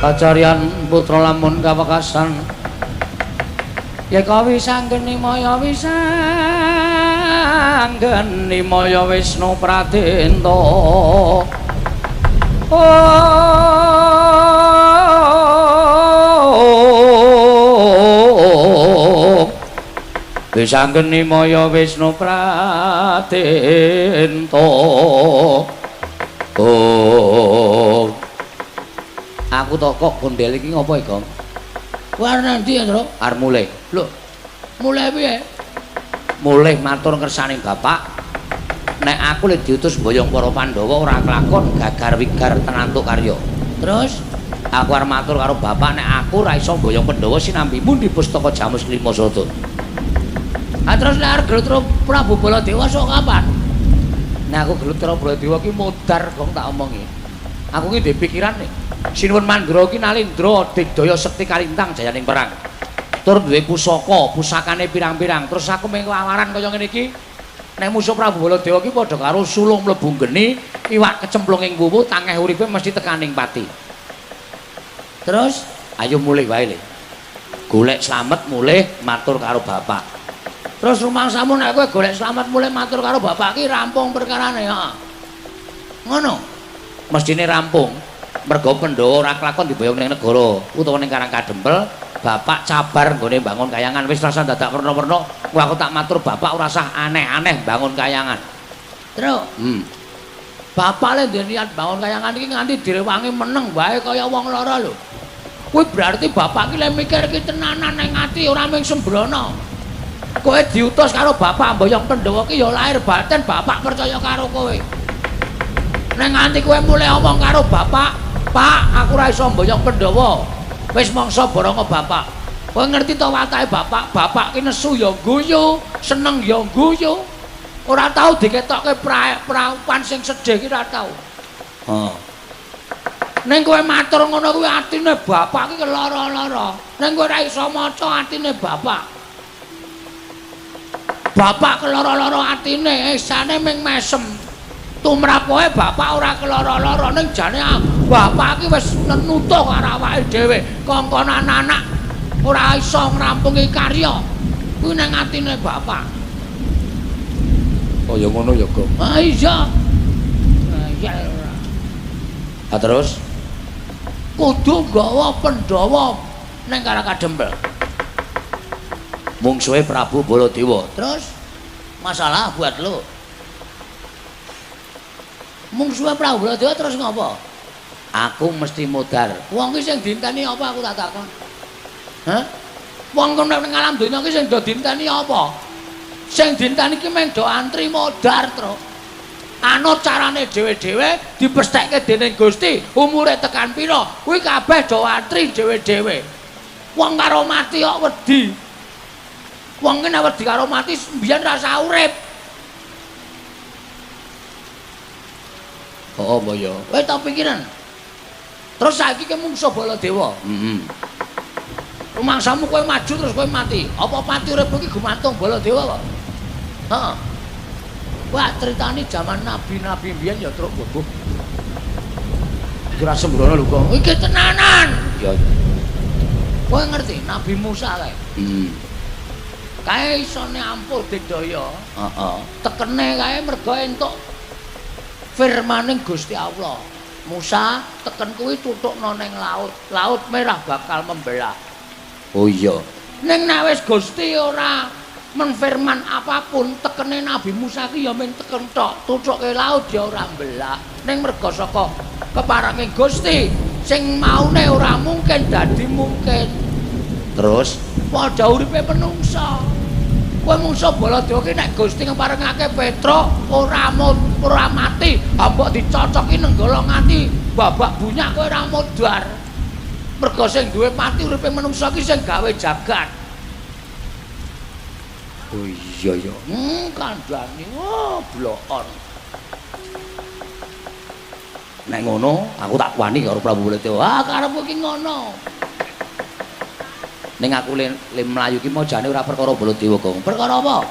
Kacaryan putra lamun kawekasan Yeka wisanggeni maya wisanggeni maya Wisnu Pradenta. Oh, wisanggeni maya Wisnu Pradenta. Oh, aku tok kok gondel iki ngopo iki, Gong? Kowe arep nang ndi, Tru? Arep mulih. Lho, mulih piye? Mulih matur kersane Bapak. Nek aku le diutus mboyong para Pandhawa ora kelakon gagar wigar tenantuk karya. Terus aku arep matur karo Bapak nek aku ora iso mboyong Pandhawa sinambi pundi pustaka Jamus Lima Sada. Ha terus nek arep gelut karo Prabu Baladewa sok kapan? Nek aku gelut karo Baladewa ki modar, Gong, tak omongi. Aku ki ndek pikiran nih. Sinuwun Mandura ki nalindra digdaya sekti kalintang jayaning perang. Tur duwe pusaka, pusakane pirang-pirang. Terus aku mung wawaran kaya ngene iki. Nek musuh Prabu Baladewa ki padha karo sulung mlebu geni, iwak kecemplung ing wuwu, tangeh uripe mesti tekaning pati. Terus ayo mulih wae le. Golek slamet mulih matur karo bapak. Terus rumangsamu nek kowe golek slamet mulih matur karo bapak ki rampung perkarane, heeh. Ngono. Mestine rampung. Mergo Pandhawa ora kelakon diboyong ning negara utawa ning Karang Kadempel, bapak cabar nggone bangun kayangan wis rasa dadak werna-werna. Aku tak matur bapak ora usah aneh-aneh bangun kayangan. Truk. Bapak le ndek niat bangun kayangan iki nganti direwangi meneng wae kaya wong lara lho. Kuwi berarti bapak ki le mikir ki tenanan ning ati ora mung sembrono. Kowe diutus karo bapak mboyong Pandhawa ki ya lahir batin bapak percaya karo kowe. Nek nganti kowe mulai omong karo bapak, "Pak, aku ora iso mboyong Pandhawa." Wis mangsa borongo bapak. Kowe ngerti to watake bapak? Bapak ki nesu ya guyu, seneng ya guyu. Ora tau diketokke praupan sing sedih ki ora tau. Heeh. Ning kowe matur ngono kuwi atine bapak ki lara-lara. Ning kowe ora iso maca atine bapak. Bapak kelara-lara atine, esane ming mesem. Tumrapoe bapak ora kelara-lara ning jane bapak ki wis nenutuh karo awake dhewe. Kongkonan anak ora iso ngrampungi karya. Kuwi nang atine bapak. Oh ya ngono ya, Gong. Ah iya. Iya ora. Ah terus kudu nggawa Pandhawa ning Karang Kadempel. Mungsuhe Prabu Baladewa. Terus masalah buat lo. Mungsuhe Prabu Baladewa terus ngopo? Aku mesti modar. Wong ki sing dienteni apa aku tak takon? Hah? Wong kono ning alam donya ki sing do dienteni apa? Sing dienteni ki mung do antri modar, Tru. Anut carane dhewe-dhewe dipesthekke dening Gusti, umure tekan pira, kuwi kabeh do antri dhewe-dhewe. Wong karo mati kok wedi. Wong ki nek wedi karo mati mbiyen rasa urip. Oh, apa ya? Kowe tau pikiran. Terus saiki ki mungsuh Baladewa. Heeh. Rumangsamu kowe maju terus kowe mati. Apa pati uripmu ki gumantung Baladewa kok? Heeh. Wah, critane jaman nabi-nabi mbiyen ya truk boboh. Iki ora sembrono lho, Kong. Iki tenanan. Iya, iya. Kowe ngerti Nabi Musa kae? Heeh. Kae isone ampuh digdaya. Heeh. Tekene kae mergo entuk firmaning Gusti Allah. Musa teken kuwi tutukno ning laut. Laut merah bakal membelah. Oh iya. Ning nek wis Gusti ora menfirman apapun, tekene Nabi Musa ki ya mung teken tok, tutuke laut ya ora mbelah. Ning mergo saka keparange Gusti sing maune ora mungkin dadi mungkin. Terus padha uripe menungsa. Kowe mungsuh Baladewa ki nek Gusti ngeparengake Petruk ora ora mati, mbok dicocoki nenggala nganti babak bunyak kowe ora modar. Mergo sing duwe pati uripe menungsa ki sing gawe jagat. Oh iya ya. Kandhane oh blokon. Nek ngono, aku tak wani karo Prabu Baladewa. Ah, karepku ki ngono. Ning aku le mlayu ki mau jane ora perkara Baladewa, Gong. Perkara apa?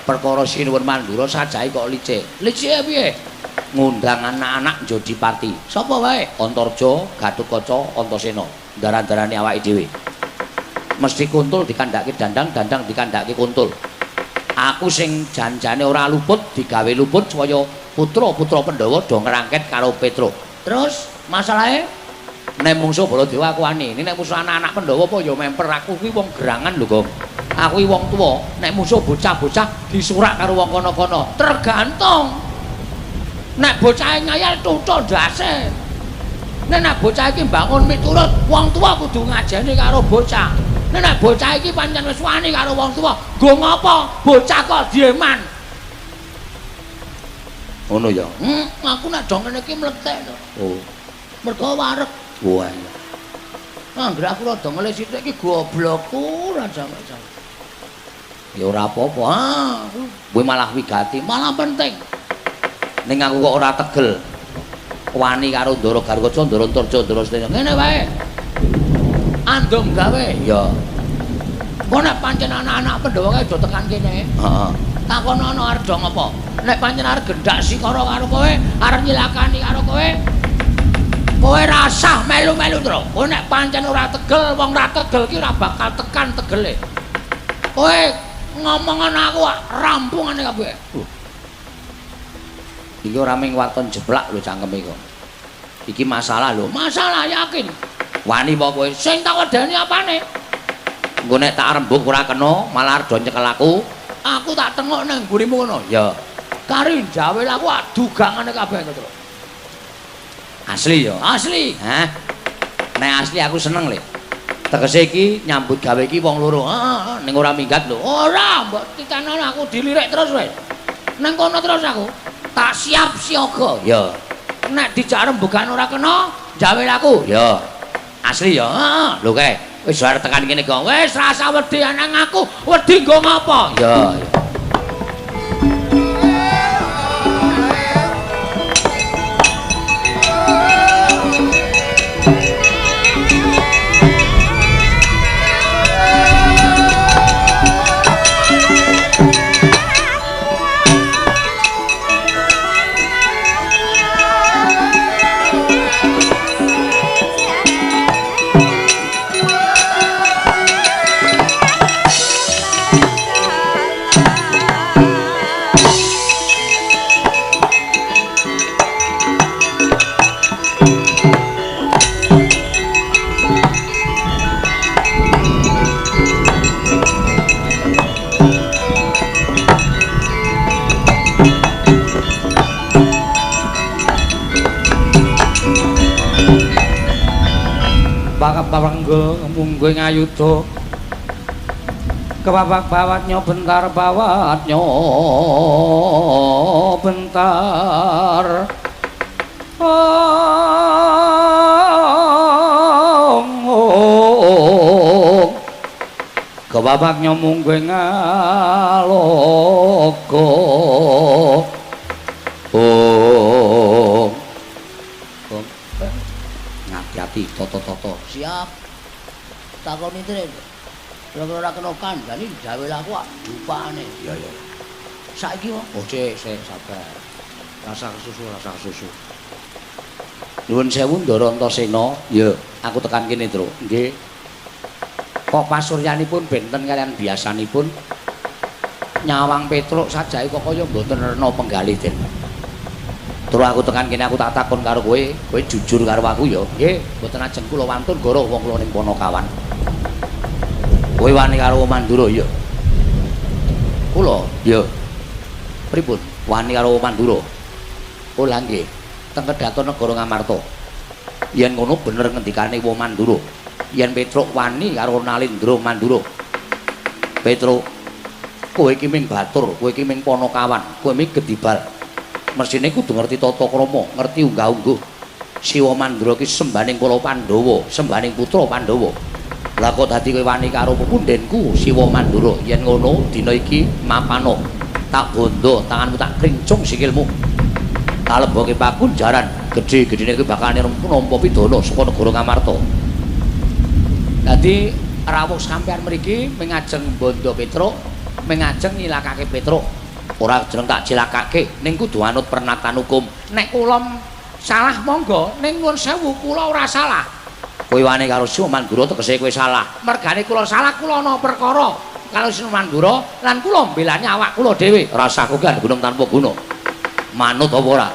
Perkara Sinuwun Mandura sajahe kok licik. Licike piye? Ngundang anak-anak Jodipati. Sapa wae? Antarja, Gatotkaca, Antasena. Daran-darane awake dhewe. Mesti kuntul dikandhake dandang, dandang dikandhake kuntul. Aku sing janjane ora luput digawe luput supaya putra-putra Pandhawa do ngrangket karo Petruk. Terus masalahe nek mungsuh Baladewa aku wani. Nek musuh anak-anak Pandhawa apa ya memper aku kuwi wong gerangan lho, Gong. Aku iki wong tuwa, nek musuh bocah-bocah disurak karo wong kono-kono. Tergantung. Nek bocahe ngayal tutuk ndase. Nek bocah iki mbangun miturut, wong tuwa kudu ngajeni karo bocah. Nek bocah iki pancen wis wani karo wong tuwa, nggo ngopo? Bocah kok dieman. Ngono ya. Aku nek do ngene iki mlethek to. Oh. Mergo wareg. Wah. Anggere aku rada ngelih sithik iki goblokku ora jamak-jamak. Ya ora apa-apa. Ah, kuwi malah wigati, malah penting. Ning aku kok ora tegel. Wani karo Ndara Garkaca, Ndara Antarja, Ndara Sena. Ngene wae. Andum gawe. Ya. Engko nek pancen anak-anak Pandhawa kae do tekan kene. Heeh. Takonono arep do ngopo? Nek pancen arep gendak sikara karo kowe, arep nyilakani karo kowe, kowe rasah melu-melu, Tru. Kowe nek pancen ora tegel, wong ora tegel ki ora bakal tekan tegele. Kowe ngomong ana aku rampungane kabeh. Iki ora mung waton jeblak lho cangkeme kok. Iki masalah lho, masalah yakin. Wani apa kowe? Sing tak wedeni apane? Engko nek tak rembug ora kena, malah arep nyekel aku. Aku tak tengok nang mburimu ngono. Ya. Kari jawel aku adugangane kabeh ngono. Asli ya? Asli. Hah? Nek asli aku seneng le. Tegese iki nyambut gawe iki wong loro. Heeh, ning ora minggat lho. Ora, mbok titenono aku dilirik terus wis. Nang kono terus aku. Tak siap siaga. Ya. Nek dijak rembugan ora kena, jawel aku. Ya. Asli ya. Heeh. Lho kae, wis arep tekan kene kok. Wis rasa wedi nang aku, wedi nggo ngapa? Ya. Papanggul mungguing ayuda kepapak bawatnya bentar bawatnya bentar ong kepapaknya mungguing aloka ong. Hati-hati, toto-toto. Siap. Takoni tre. Ora ora kena kandhani jawel aku dupane. Ya ya. Saiki wae. Oh, sik, sik, sabar. Rasa kesusu, rasa kesusu. Nuwun sewu Ndara Antasena. Ya, aku tekan kene, Tru. Nggih. Kok pasuryanipun benten kalian biasanipun nyawang Petruk sajake kok kaya mboten rena penggalih, Den. Terus aku tekan kene aku tak takon karo kowe, kowe jujur karo aku ya. Nggih, mboten ajeng kula wantun goro wong kula ning Ponokawan. Kowe wani karo Mandura ya? Kula ya. Pripun? Wani karo Mandura? Oh lha nggih. Teng kedhaton negara Ngamarta. Yen ngono bener ngendikane wong Mandura. Yen Petruk wani karo Nalindra Mandura. Petruk, kowe iki ming batur, kowe iki ming Ponokawan, kowe ming gedibal. Mesthine kudu ngerti tata krama, ngerti unggah-ungguh. Siwa Mandura ki sembaning kala Pandhawa, sembaning putra Pandhawa. Lah kok dadi kowe wani karo pepundhenku Siwa Mandura? Yen ngono dina iki mapano. Tak bondo tanganmu tak krincung sikilmu. Tak leboke pakunjaran gedhe-gedhene kuwi bakal nampa pidana saka negara Ngamarta. Dadi rawuh sampeyan mriki mengajeng bondo Petruk, mengajeng nyilakake Petruk. Ora jeneng tak cilakake, ning kudu anut pernatan hukum. Nek kula salah monggo, ning nuwun sewu kula ora salah. Kowe wani karo Sinuwun Mandura tegese kowe salah. Mergane kula salah kula ana perkara karo Sinuwun Mandura lan kula mbelani awak kula dhewe. Rasah kogan gunung tanpa guna. Manut apa ora?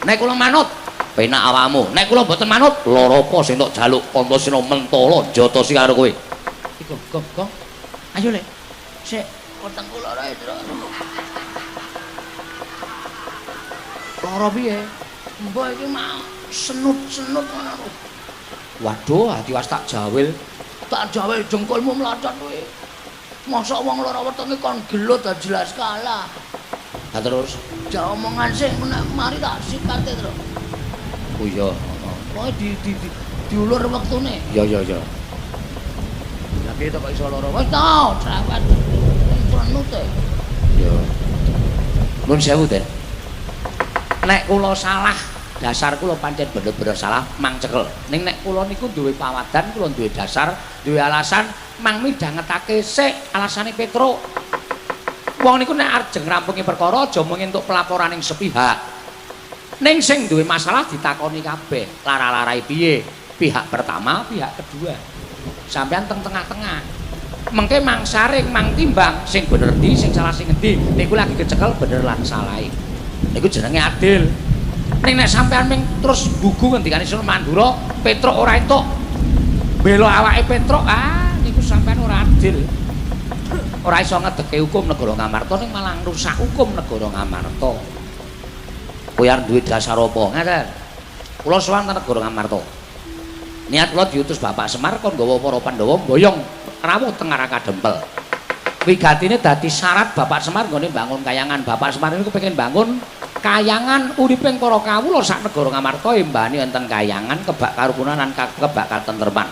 Nek kula manut, penak awakmu. Nek kula mboten manut, lara apa sing tok jaluk Antasena mentala njatosi karo kowe. Iku, gong, gong. Ayo, Lek. Sik, weteng kula ora Indra. Lara piye? Mbok iki mau senut-senut ngono. Waduh, ati was tak jawil. Tak jawil jengkolmu mlocot kowe. Mosok wong lara wetenge kon gelut jelas kalah. Lah terus jak omongan sik nek mari tak sikate, Tru. Oh iya, heeh. Pokoke di diulur wektune. Iya iya iya. Lah piye to kok iso lara? Wis to, cerewet. Prenut e. Iya. Nuwun sewu, Den. Nek kula salah, dasar kula pancen bener-bener salah, mang cekel. Ning nek kula niku duwe pawadan, kula duwe dasar, duwe alasan, mang midhangetake sik alasane Petruk. Wong niku nek arep ngrampungi perkara aja mung entuk pelaporaning sepihak. Ning sing duwe masalah ditakoni kabeh, lara-larae piye? Pihak pertama, pihak kedua. Sampeyan teng tengah-tengah. Mengke mang saring, mang timbang sing bener ndi, sing salah sing ngendi. Niku lagi kecekel bener lan salahe. Niku jenenge adil. Ning nek sampeyan ming terus gugu ngendikane Sinuwun Mandura, Petruk ora entuk bela awake Petruk, ah niku sampeyan ora adil. Ora iso ngedeke hukum negara Ngamarta ning malah ngrusak hukum negara Ngamarta. Kowe arep duwe dasar apa? Ngaten. Kula sowan teng negara Ngamarta. Niat kula diutus Bapak Semar kon nggawa para Pandhawa mboyong rawuh teng Kadempel. Wigatine dadi syarat Bapak Semar nggone bangun kayangan. Bapak Semar niku kepengin bangun kayangan uriping para kawula sak negara Ngamarta embane wonten kayangan kebak karukunan lan kebak katentreman.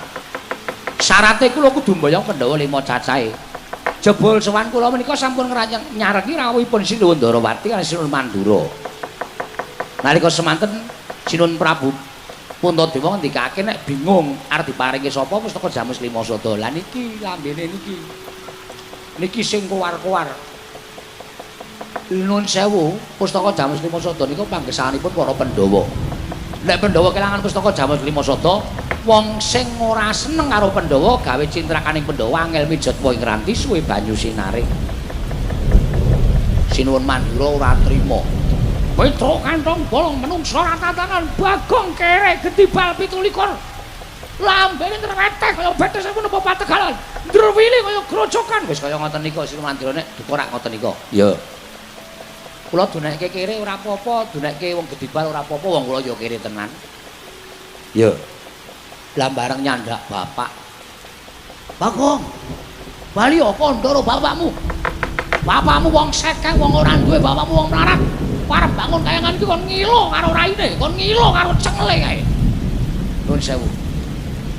Syarate kula kudu mboyong Pandhawa 5 cacahe. Jebul sowan kula menika sampun nyarengi rawuhipun Sinuwun Ndarawati lan Sinuwun Mandura. Nalika semanten Sinuwun Prabu Puntadewa ngendikake nek bingung arep diparingi sapa pustaka Jamus Lima Sada. Lah niki lambene niki. Niki sing kowar-kowar. Nuwun sewu, pustaka Jamus Lima Sada niku panggesanipun para Pandhawa. Nek Pandhawa kelangan pustaka Jamus Lima Sada, wong sing ora seneng karo Pandhawa gawe cintrakaning Pandhawa angel mijatwa ing ranti suwe banyu sinare. Sinuwun Mandura ora trima. Petruk kantong bolong menungsa ora tatangan Bagong kere gedibal 17. Lambene treweteh kaya betes menapa pategalan. Ndrewili kaya grojokan. Wis kaya ngoten nika Sinuwun Mandura nek duka rak ngoten nika. Iya. Kula dunekke kere ora apa-apa, dunekke wong gedibal ora apa-apa, wong kula ya kere tenan. Iya. Lah bareng nyandak bapak. Bagong. Bali apa ndoro bapakmu? Bapakmu wong sekeng, wong ora duwe, bapakmu wong melarat. Arep bangun kayangan iki kon ngilo karo raine, kon ngilo karo cengele kae. Nuwun sewu.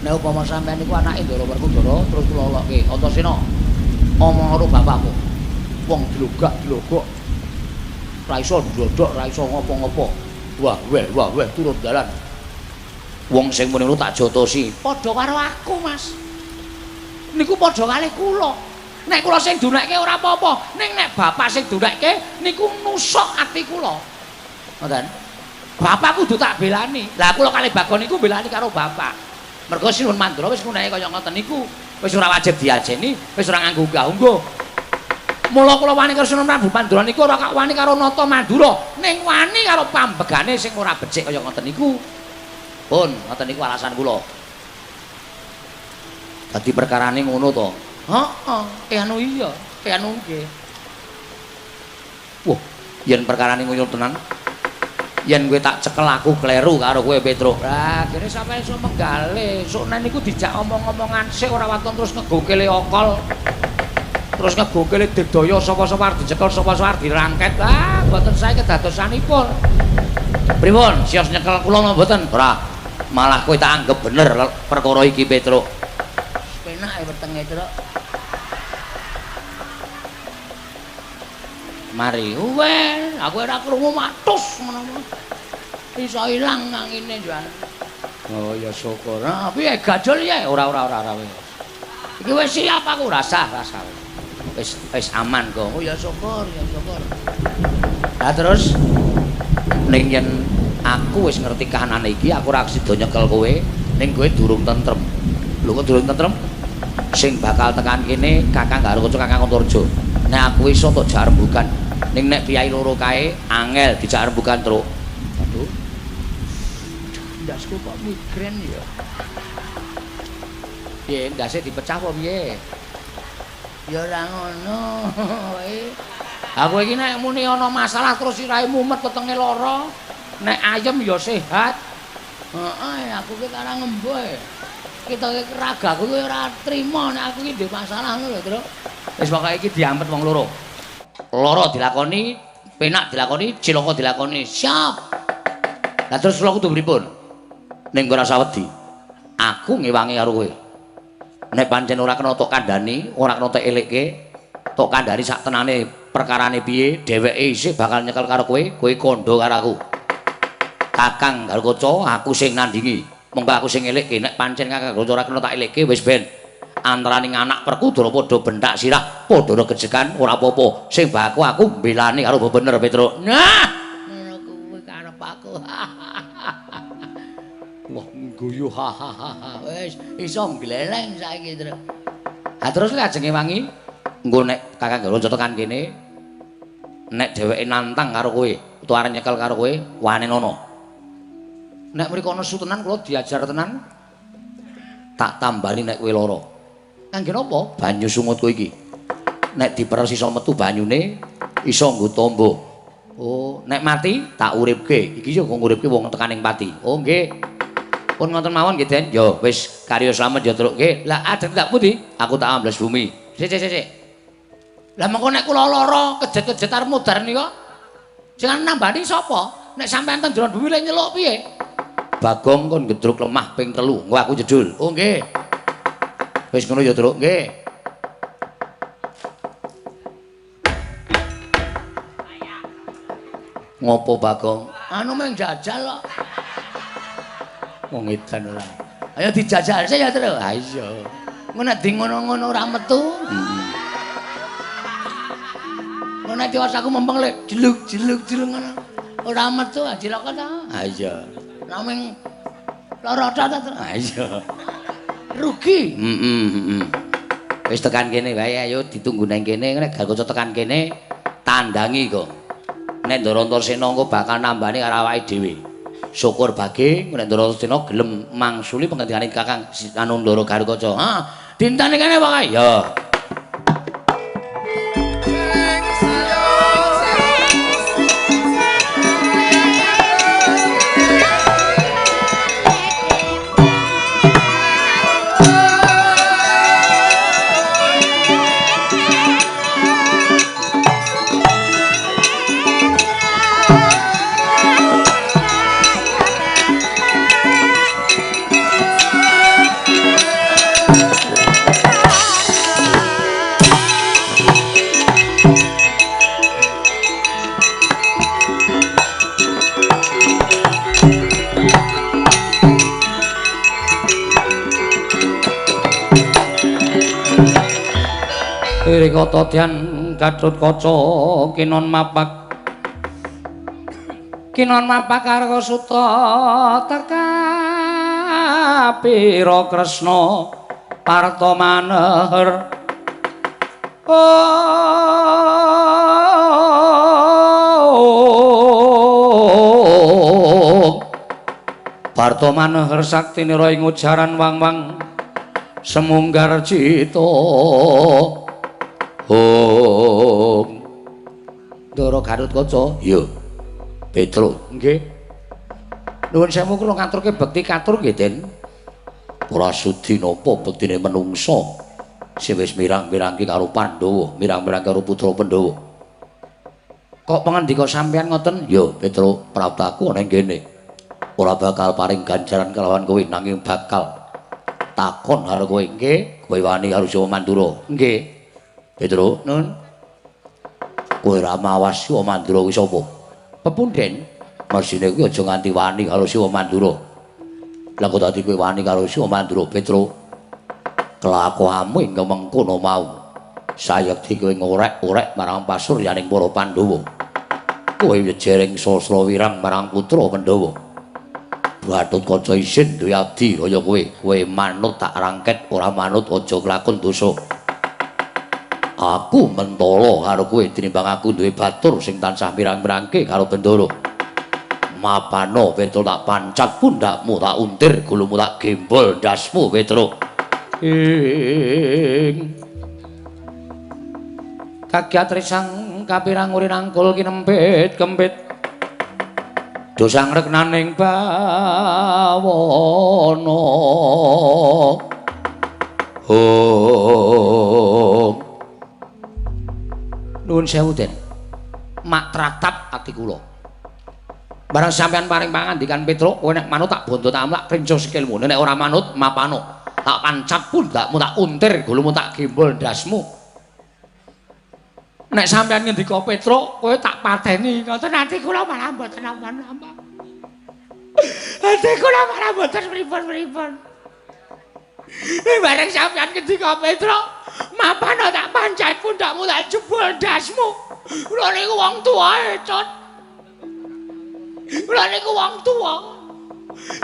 Nek upama sampean niku anake Ndara Werkudara terus kula lokke Antasena. Omong karo bapakmu. Wong dlogak-dlogok. Ra iso ndodok, ra iso ngopo-ngopo. Wah, weh, wah, weh turun dalan. Wong sing muni tak jotosi. Padha karo aku, Mas. Niku padha kalih kula. Nek kula sing dunekke ora apa-apa, ning nek bapak sing dunekke niku nusuk ati kula. Ngoten. Bapak kudu tak belani. Lah kula kalih Bagong niku belani karo bapak. Mergo Sinuwun Mandura wis nguneke kaya ngoten niku, wis ora wajib diajeni, wis ora nganggo unggah-ungguh. Mula kula wani karo Sinuwun Prabu Mandura niku ora kak wani karo Nata Mandura, ning wani karo pambegane sing ora becik kaya ngoten niku. Pun, ngoten niku alasan kula. Dadi perkarane ngono to. Heeh, anu iya, anu nggih. Wah, yen perkarane ngono tenan. Yen kowe tak cekel aku kleru karo kowe Petruk. Lah, kene sampeyan iso menggale. Sukne niku dijak omong-omongan sik ora waton terus ngegokele okol. Terus ngegokele digdaya sapa-sapa arep dicekel, sapa-sapa arep dirangket. Ah, mboten sae kedadosanipun. Pripun? Sios nyekel kula napa mboten? Ora. Malah kowe tak anggap bener perkara iki Petruk. Penak wetenge, Truk. Mari, weh, aku ora krungu matus ngono. Iso ilang angine jan. Oh ya syukur. Ah, piye gajul ya? Ora ora ora ora wis. Iki wis siap aku rasah rasah. Wis aman kok. Oh ya syukur, ya syukur. Lah terus ning yen aku wis ngerti kahanane iki, aku ora sida nyekel kowe, ning kowe durung tentrem. Lho kok durung tentrem? Sing bakal tekan kene Kakang Garukaca, Kakang Antarja. Nek aku iso tok jak rembugan. Ning nek piyai loro kae angel dijak rembugan, Truk. Waduh. Ndasku kok migrain ya. Piye ndase dipecah apa piye? Ya ora ngono wae. Aku iki nek muni ana masalah terus sirahe mumet wetenge lara, nek ayem ya sehat. Heeh, aku ki ora ngemboh. Kita iki ragaku ki ora trima nek aku iki ndek masalah ngono lho, Truk. Wis pokoke iki diampet wong loro. Lara dilakoni, penak dilakoni, cilaka dilakoni. Siap. Lah terus kula kudu pripun? Ning ora usah wedi. Aku ngewangi karo kowe. Nek pancen ora kena tok kandhani, ora kena tok elekke, tok kandhani sak tenane perkarane piye, dheweke isih bakal nyekel karo kowe, kowe kandha karo aku. Kakang Garukaca, aku sing nandingi. Monggo aku sing elekke, nek pancen Kakang Garukaca ora kena tak elekke wis ben. Antarane anak Werkudara padha benthak sirah, padha regejekan ora apa-apa. Sing baku aku mbelani karo bener Petruk. Nah, ngono kuwi karep aku. Wah, guyu hahaha. Wis iso gleleng saiki, Truk. Ha terus lajeng wangi engko nek Kakang Garukaca tekan kene nek dheweke nantang karo kowe utawa arep nyekel karo kowe, wanenono. Nek mriko nesu tenan kula diajar tenan. Tak tambani nek kowe lara. Kangge napa? Banyu sungutku iki. Nek diperes iso metu banyune, iso nggo tombo. Oh, nek mati tak uripke. Iki yo nguripke wong tekaning pati. Oh, nggih. Pun ngoten mawon nggih, Den. Ya wis karya slamet ya, Truk. Nggih. Lah ajeng tak pundi? Aku tak ambles bumi. Sik sik sik. Lah mengko nek kula lara kejet-kejet arep mudhar nika. Sing nambani sapa? Nek sampean teng jero bumi lek nyeluk piye? Bagong kon gedruk lemah ping 3. Engko aku jedul. Oh nggih. Wis ngono ya, Truk. Nggih. Ngopo Bagong? Anu meng jajal kok. Wong edan ora. Ayo dijajal sik ya, Truk. Ha iya. Engko nek di ngono-ngono ora metu. Heeh. Engko nek tiwas aku mempeng lek jeluk-jeluk-jeluk ngono. Ora metu cilaka ta. Ha iya. Naming lara ta, Truk. Ha iya. Rugi. Heeh, heeh. Wis tekan kene wae, ayo ditunggu nang kene. Nek Garukaca tekan kene tandangi kok. Nek Ndara Antarsena engko bakal nambani karo awake dhewe. Syukur bage nek Ndara Antarsena gelem mangsuli pengendikane Kakang anu Ndara Garukaca. Ha, dintane kene pokoke. Ya. Rikata dyan Gathotkaca kinon mapak karsa suta teka pira Kresna parta maner. Parta maner saktinira ing ujaran wang-wang semunggar cita. Om Ndara Gathotkaca. Iya. Petruk. Nggih. Nuwun sewu kula ngaturke bekti katur nggih, Den. Ora sudi napa bektine menungsa sing wis mirang-mirangke karo Pandhawa, mirang-mirangke karo putra Pandhawa. Kok pangandika sampeyan ngoten? Ya, Petruk, praptaku ana ing kene. Ora bakal paring ganjaran kelawan kowe nanging bakal takon karo kowe. Nggih, kowe wani karo Siwa Mandura. Nggih. Petruk, nun. Kowe ora mawas Siwa Mandura kuwi sapa? Pepunden? Mesine kuwi aja nganti wani karo Siwa Mandura. Lah kok dadi kowe wani karo Siwa Mandura, Petruk? Kelakuanmu ingkang mengkono mau. Sayekti kowe ngorek-orek marang pasuryaning para Pandhawa. Kowe jering sasra wirang marang putra Pandhawa. Gatotkaca isin duwe abdi kaya kowe. Kowe manut tak rangket, ora manut aja kelakon dosa. Aku mentala karo kowe tinimbang aku duwe batur sing tansah mirang-mirangke karo Bendara. Mapano Petro tak pancat pundakmu, tak untir gulumu, tak gembol ndasmu Petro. Ing kagiat risang kapirang uri nangkul kinempit kempit. Dosang reknaning bawana. Hom. Nuwun sewu Den. Mak tratap ati kula. Barang sampean paring pangandikan Petruk, kowe nek manut tak bondo tak amlak krinco sikilmu. Nek ora manut mapano. Tak pancat pundakmu, tak untir gulumu, tak gembol ndasmu. Nek sampean ngendika Petruk, kowe tak pateni. Ngoten ati kula malah mboten napa-napa. Ati kula malah mboten pripun-pripun. Nek bareng sampean ngendika Petruk, mapano tak pancat pundakmu, tak jebol ndasmu. Kula niku wong tuwa, Cut. Kula niku wong tuwa.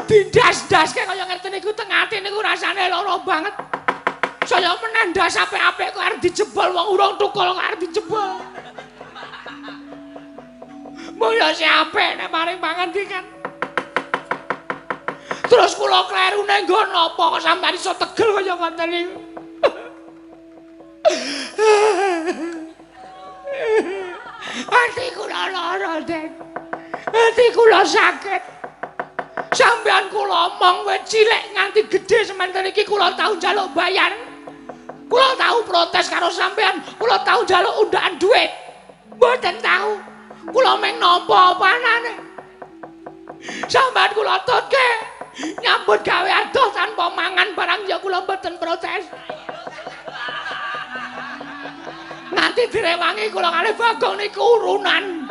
Dindas-ndaske kaya ngerti niku teng ati niku rasane lara banget. Saya meneh ndas apik-apik kok arep dijebol wong urung tukul kok arep dijebol. Mbok ya si apik nek paring pangandikan. Terus kula klerune nggon napa kok sampeyan iso tegel kaya ngoten niku. Ati kula lara, Den. Ati kula sakit. Sampeyan kula omong wit cilik nganti gedhe semanten iki kula tau njaluk bayar. Kula tau protes karo sampeyan, kula tau njaluk undaan dhuwit. Mboten tau. Kula mung nampa apa anane. Sampeyan kula tutke nyambut gawe adoh tanpa mangan barang ya kula mboten protes. Nganti direwangi kula kalih Bagong niku urunan.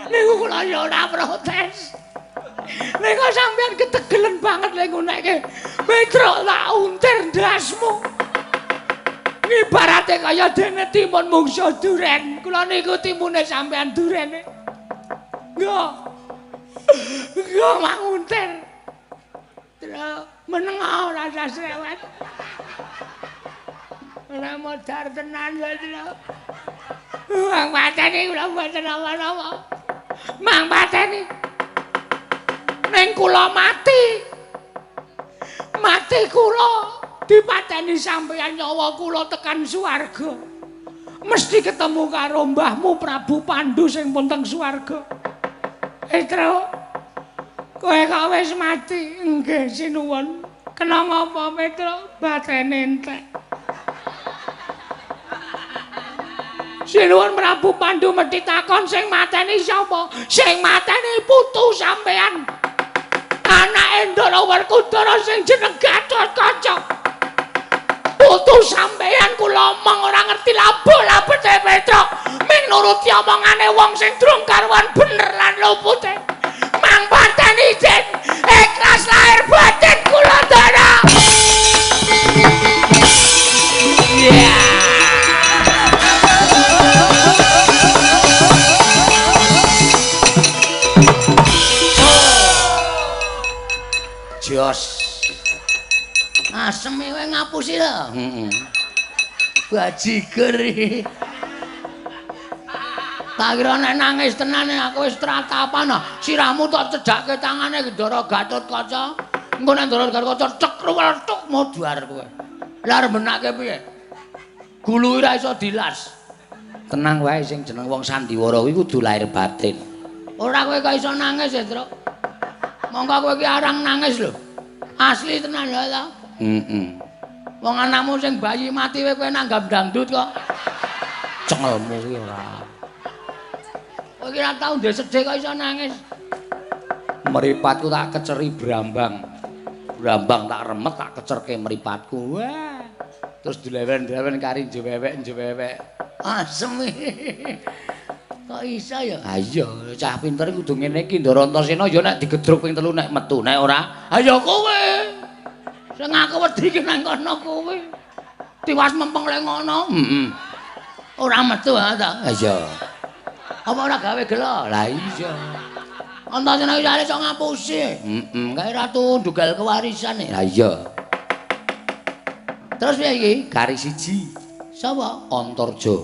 Niku kula ya ora protes. Niku sampeyan ketegelen banget lek ngunekke. Petruk tak untir ndasmu. Ngibarate kaya dene timun mungsa duren. Kula niku timune sampeyan durene. Nggo. Nggo manguntir. Terus meneng ora usah srewet. Ora modar tenan lho, Tru. Mang pateni kula mboten napa-napa. Mang pateni. Ning kula mati. Mati kula dipateni sampeyan nyawa kula tekan swarga. Mesti ketemu karo mbahmu Prabu Pandu sing pun teng swarga. Tru, kowe kok wis mati? Nggih, sinuwun. Kena ngapa, Petro? Batene entek. Sinuwun Prabu Pandu mesti takon sing mateni sapa? Sing mateni putu sampean. Anake Ndara Werkudara sing jeneng Gatotkaca. Putu sampean kula omong ora ngerti labuh-labete Petruk. Ming nuruti omongane wong sing durung karuan bener lan lupute. Mang pateni Den, ikhlas lahir batin kula Ndara. Yeah. Jos. Asem kowe ngapusi to. Heeh. Bajigur iki. Tak kira nek nangis tenan aku wis tratapan. Sirahmu tok cedhakke tangane Ndara Gatotkaca. Engko nek Ndara Gatotkaca cek ruwel tuk modar kowe. Lah arep benake piye? Gulu ora iso dilas. Tenang wae sing jeneng wong sandiwara kuwi kudu lahir batin. Ora kowe kok iso nangis ya, Truk. Monggo kowe iki arang nangis lho. Asli tenan ya ta? Heeh. Wong anakmu sing bayi mati kowe nanggap dangdut kok. Cengelmu kuwi ora. Kowe iki ora tau ndek sedih kok iso nangis. Mripatku tak keceri brambang. Brambang tak remet tak kecerke mripatku. Wah. Terus dilewen-lewen kari njewewek-njewewek. Asem. Kok iso ya? Ha iya, cah pinter kudu ngene iki Ndara Antasena ya nek digedruk ping 3 nek metu, nek ora, ha ya kowe. Sing aku wedi ki nang kono kowe. Tiwas mempeng lek ngono. Heeh. Ora metu ha ta? Ha iya. Apa ora gawe gelo? Lah iya. Antasena iki iso ngapusi. Heeh, kae ratu ndugal kewarisan. Lah iya. Terus piye iki? Garis siji. Sapa? Antarja.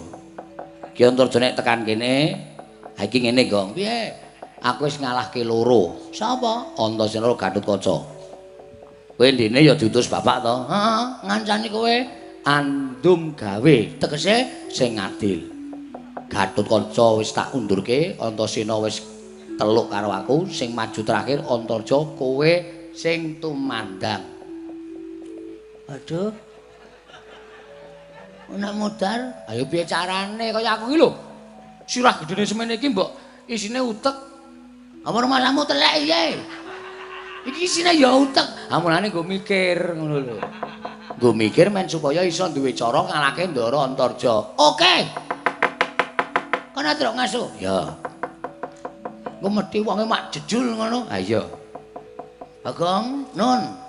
Ki Antarja nek tekan kene, ha iki ngene, Gong. Piye? Aku wis ngalahke loro. Sapa? Antasena Gatotkaca. Kowe ndene ya diutus bapak to? Heeh, ngancani kowe andum gawe, tegese sing adil. Gatotkaca wis tak undurke, Antasena wis teluk karo aku, sing maju terakhir Antarja, kowe sing tumandang. Aduh. Nek modar, ayo piye carane kaya aku iki lho. Sirah gedene semene iki mbok isine utek. Apa rumahmu telek piye? Iki isine ya utek. Ha mulane nggo mikir ngono lho. Nggo mikir men supaya iso duwe cara ngalahke Ndara Antarja. Oke. Kono truk ngaso. Ya. Engko mesti wonge mak jejul ngono. Ha iya. Bagong, Nun.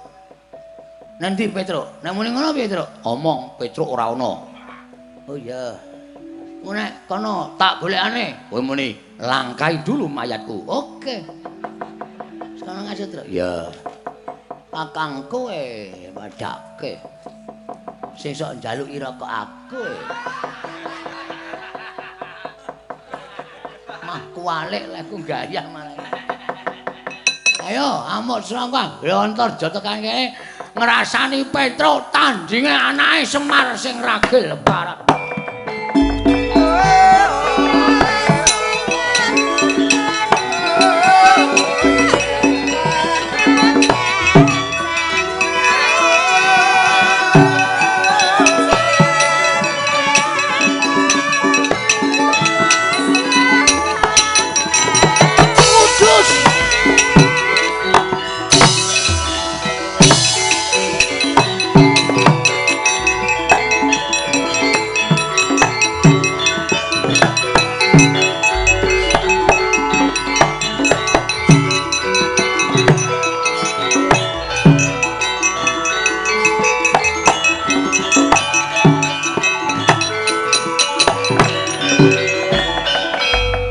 Nanti Petruk, nek muni ngono piye, Truk? Omong Petruk ora ana. Oh iya. Nek kono tak golekane. Kowe muni langkai dulu mayatku. Oke. Sekarang aja, Truk. Ya. Kakangku padake. Sesuk njaluki rokok aku. Mah kualik lek ku gayah malah. Ayo amuk srangka Antarja tekan kene ngrasani Petruk tandinge anake Semar sing ragil barak.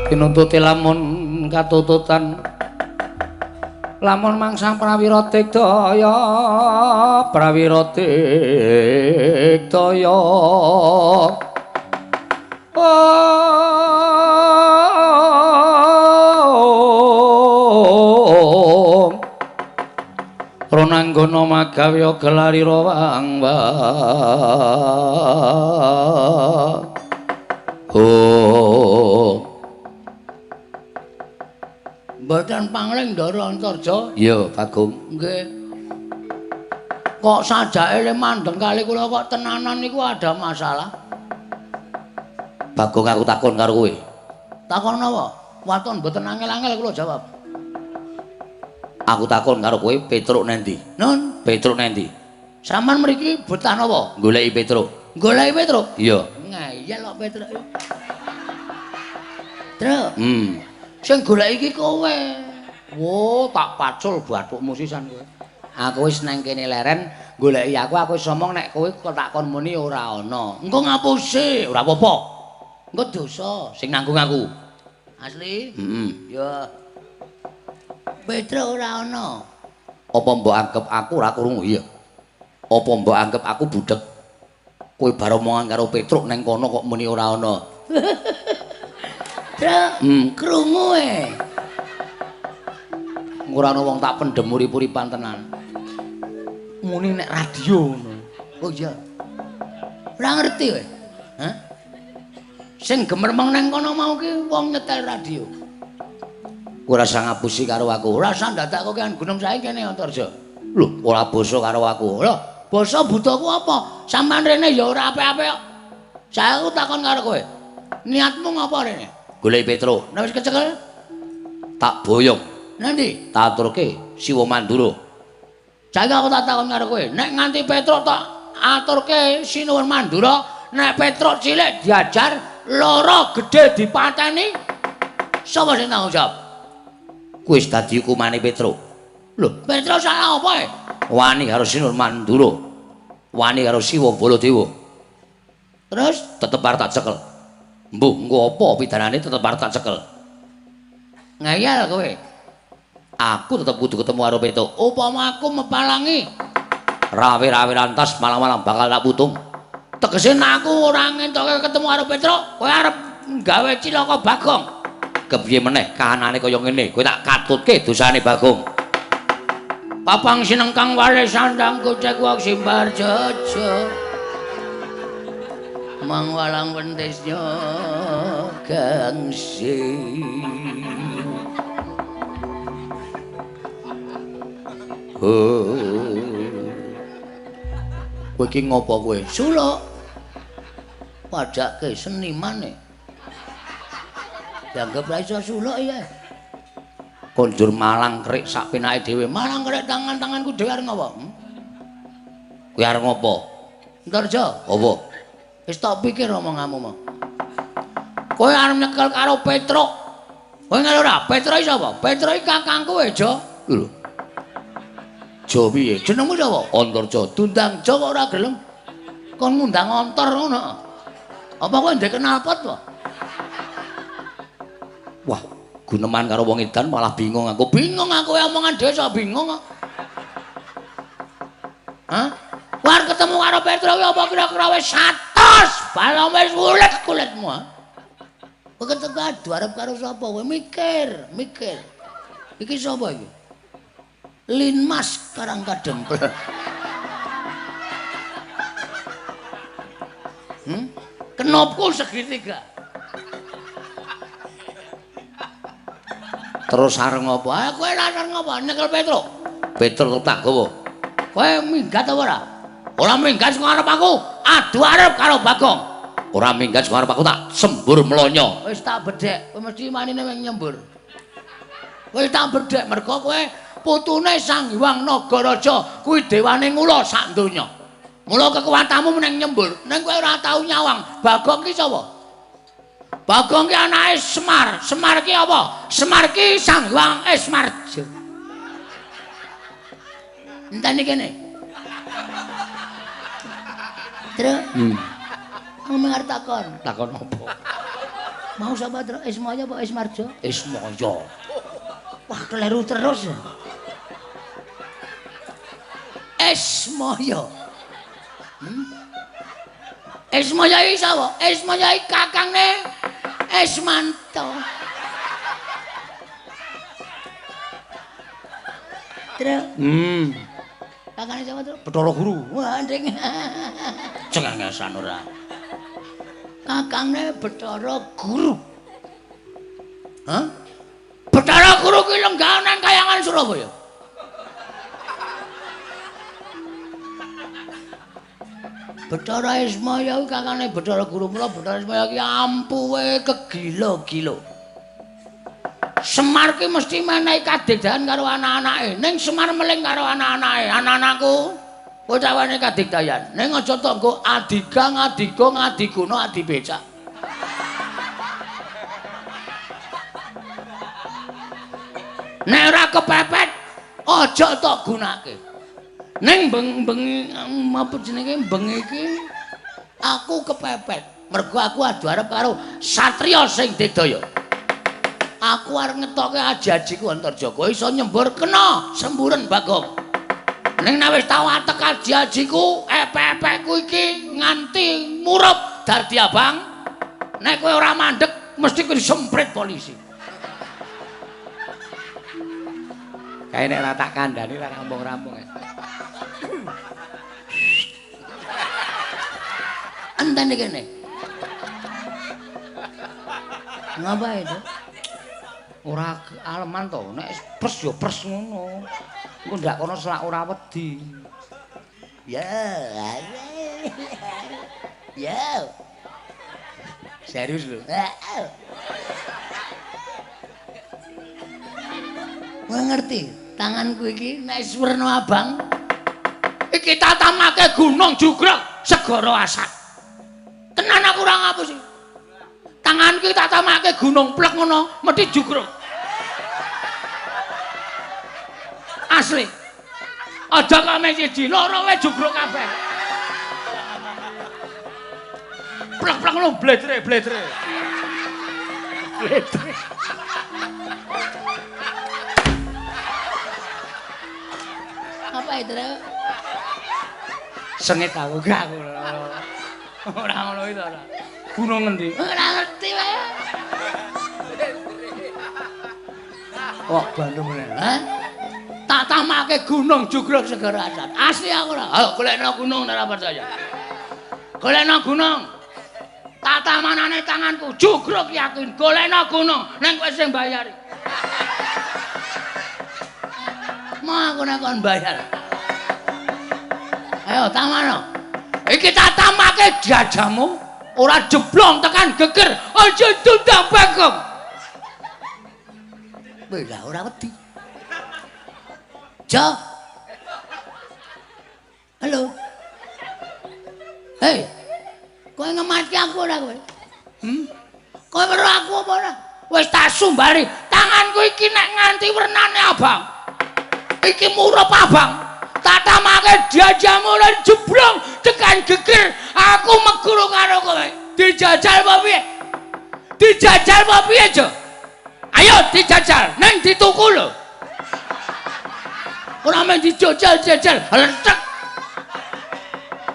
Pinuntute lamun katututan lamun mangsa prawira digdaya prawira digdaya Ronanggana magawe gelarira wang oh. Mboten pangling Ndara Antarja. Iya, Bagong. Nggih. Kok sajake le mandeng kali kula kok tenanan niku ada masalah. Bagong aku takon karo kowe. Takon napa? Waton mboten angel-angel kula jawab. Aku takon karo kowe, Petruk nendi? Nun, Petruk nendi? Sampeyan mriki betah napa? Goleki Petruk. Goleki Petruk? Iya. Ngeyel kok Petruk. Truk. Sing golek iki kowe. Wo, tak pacul bathukmu sisan kowe. Aku wis nang kene leren goleki aku wis omong nek kowe kok tak kon muni ora ana. Engko ngapusi, ora apa-apa. Engko dosa sing nanggung aku. Asli? Heeh. Ya. Petruk ora ana. Apa mbok anggap aku ora krungu? Iya. Apa mbok anggap aku budhek? Kowe bar omongan karo Petruk nang kono kok muni ora ana. Truk, krungu e. Ora ana wong tak pendhem urip-uripan tenan. Muni nek radio ngono. Oh iya. Ora ngerti kowe. Hah? Sing gemermeng nang kono mau ki wong nyetel radio. Ora usah ngapusi karo aku. Ora usah ndadak kowe kan gunung sae kene Antarja. Lho, ora basa karo aku. Lho, basa butuhku apa? Sampeyan rene ya ora apik-apik kok. Saya aku takon karo kowe. Niatmu ngapa rene? Goleki Petruk. Nek wis kecekel tak boyong. Nanti tak aturke Siwa Mandura. Saiki aku tak takon karo kowe, nek nganti Petruk tak aturke Sinuwun Mandura, nek Petruk cilik diajar, loro gedhe dipateni, sapa sing tanggung jawab? Kuwi wis dadi hukumane Petruk. Lho, Petruk salah apa e? Wani karo Sinuwun Mandura. Wani karo Siwa Baladewa. Terus tetep arep tak cekel. Mbuh, engko apa pidanane tetep arep tak cekel. Ngeyel kowe. Aku tetep kudu ketemu karo Petruk. Upama aku mepalangi rawe-rawe lantas malam-malam bakal tak putung. Tegese nek aku ora ngentoke ketemu karo Petruk, kowe arep gawe cilaka Bagong. Kepiye meneh kahanane kaya ngene, kowe tak katutke dosane Bagong. Papang sinengkang wale sandang kocek wong simbar jeje. Mangwalang wentisnya gangsi. Kowe iki ngopo kowe? Suluk. Padake senimane. Dianggep ra iso suluk ya. Konjur malang kerik sak penake dhewe. Malang kerik tangan-tanganku dhewe arep ngopo? Kowe arep ngopo? Antarja. Apa? Wis tak pikir omonganmu mau. Kowe arep nyekel karo Petruk. Kowe ngerti ora? Petruk iki sapa? Petruk iki kakangku e, Jo. Lho. Jo piye? Jenengmu sapa? Antarja. Dundang Jo kok ora gelem. Kon ngundang ontor ngono. Apa kowe ndek knalpot to? Wah, guneman karo wong edan malah bingung aku. Bingung aku omongan dhewe iso bingung kok. Hah? War ketemu karo Petruk apa kira-kira wis 100 balong wis kulit kulitmu. Kowe ketemu adu arep karo sapa kowe mikir, mikir. Iki sapa iki? Linmas Karang Kadempel. Kenopku segitiga. Terus arep ngopo? Ah kowe arep ngopo? Nyekel Petruk. Petruk tak gawa. Kowe minggat apa ora? Ora minggat saka arep aku. Adu arep karo Bagong. Ora minggat saka arep aku tak sembur mlonyo. Wis tak bedhek, kowe mesti manine wing nyembur. Wis tak bedhek mergo kowe putune Sang Hyang Nagaraja kuwi dewane ngula sak donya. Mula kekuatanmu meneng nyembur, ning kowe ora tau nyawang. Bagong ki sapa? Bagong ki anake Semar. Semar ki apa? Semar ki Sang Hyang Esmarja. Enteni kene. Tru. Aku arep takon. Takon apa? Mau sapa, Tru? Ismaya apa Esmarja? Ismaya. Wah, keliru terus. Ismaya. Ismaya iki sapa? Ismaya iki kakangne Ismanto. Tru. Kakane sapa, Tru? Bathara Guru. Wah, nding. Cengengesan ora. Kakangne Bathara Guru. Hah? Bathara Guru ki lenggah nang kayangan Surabaya. Bathara Ismaya kuwi kakane Bathara Guru, mula Bathara Ismaya ki ampuhe kegila-gila. Semar ki mesti menehi kadigdayan karo anak-anake. Ning Semar meling karo anak-anake. Anak-anakku, kowe cawane kadigdayan. Ning aja tanggo adigang, adigong, adiguna, adibecak. Nek ora kepepet, aja tok gunake. Ning bengi apa jenenge bengi iki aku kepepet. Mergo aku adu arep karo satriya sing digdaya. Aku arep ngetoke aji-ajiku Antarja. Kowe iso nyembur kena semburen Bagong. Ning nek wis tau atek aji-ajiku, epek-epekku iki nganti murup dadi abang. Nek kowe ora mandeg mesti kowe disemprit polisi. Kae nek ora tak kandhani ora rampung-rampung. Entene kene. Ngapa itu? Ora aleman to, nek pres ya pres ngono. Engko ndak kono selak ora wedi. Ya. Ya. Serius lho. Kowe ngerti, tanganku iki nek werna abang iki tatamake gunung jugrek segara asat. Tenan aku ora ngapusi. Tanganku tatamake gunung plek ngono, mesti jugrek. Asli. Aja kok mung siji, loro wae jugruk kabeh. Plek-plek ngono bledre bledre. Bledre. Apa itu? Sengit aku gak aku. Ora ngono itu ora. Gunung ngendi? Ora ngerti wae. Kok Bandung meneh? Hah? Tak tamake gunung jugruk segara asat. Asli aku ora. Ayo golekno gunung ora percaya. Golekno gunung. Tak tamanane tanganku jugruk yakin golekno gunung nang kowe sing bayari. Mau aku nek kon bayar. Ayo tamano. Iki tak tamake dadamu ora jeblong tekan geger. Aja tundang bagong. Weh lah ora wedi. Jo. Halo. Hei. Kowe ngemati aku ora kowe? Kowe weruh aku apa ora? Wis tak sumbari, tanganku iki nek nganti wernane abang. Iki murup abang. Tak tamake dadamu lan jeblong tekan geger. Aku meguru karo kowe. Dijajal apa piye? Dijajal apa piye, Jo? Ayo dijajal, neng dituku lho. Ora men dijajal-jajal, hletek.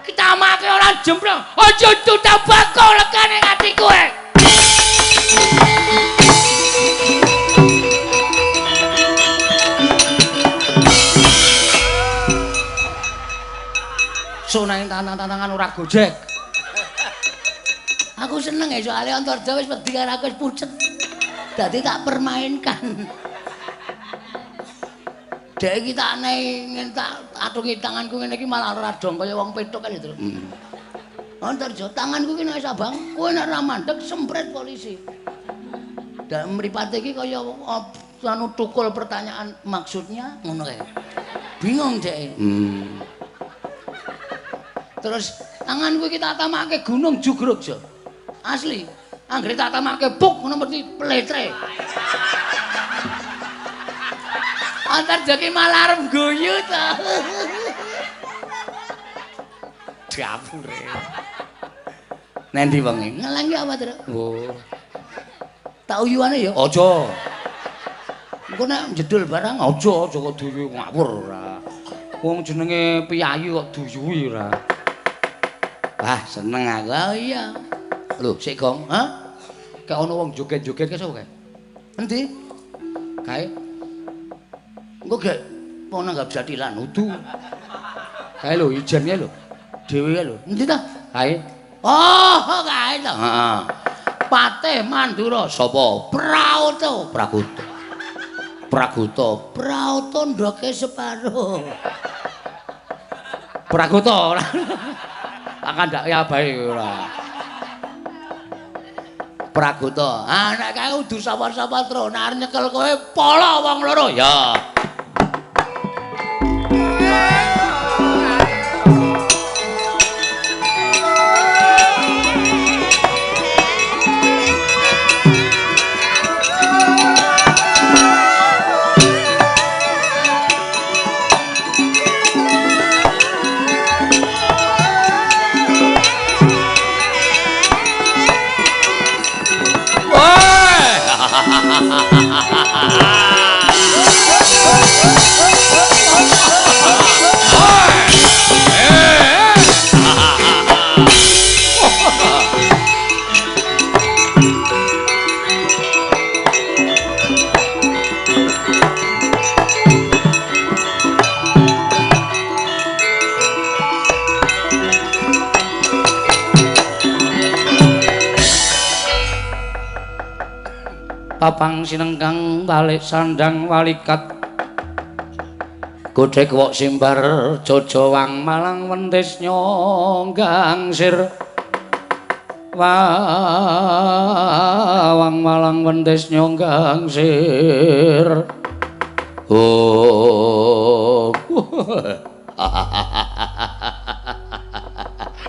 Kitamake ora jembrong. Aja tutak bakul lekane ati kowe. Sok nang tantang-tantangan ora gojek. Aku seneng ya soalnya Antarja wis wedi karo aku wis pucet. Dadi tak permainkan. Dek iki tak ngene tak atungi tanganku ngene iki malah ora dong kaya wong petuk kan itu. Antarja tanganku iki nek abang, kowe nek ora mandeg sempret polisi. Dan mripate iki kaya anu tukul pertanyaan maksudnya ngono kae. Bingung dek. Terus tanganku iki tak tamake gunung jugruk jo. Asli. Anggere tak tamake buk ngono mesti pletre. Antarja ki malah arep guyu to. Dapure. Nendi wonge? Ngelang ki apa, Tru? Oh. Tak uyuane ya? Aja. Engko nek jedul barang aja, aja kok duyu ngawur ora. Wong jenenge piyayi kok duyuwi ora. Wah, seneng aku. Oh iya. Lho, sik Gong, ha? Kayak ana wong joget-joget kae sapa kae? Endi? Kae. Engko gek wong nanggap jathilan udu. Kae lho ijen kae lho. Dhewe kae lho. Endi ta? Kae. Oh, kae ta. Heeh. Patih Mandura sapa? Prauta. Praguta. Praguta. Prauta ndoke separo. Praguta ora. Tak kandhake abahe ora. Praguta. Ah nek kae kudu sapa-sapa tru, nek arep nyekel kowe pala wong loro ya. Papang sinengkang balik sandang walikat godhek wok simbar jojowang malang wentis nyonggang sir wawang malang wentis nyonggang sir. Oh.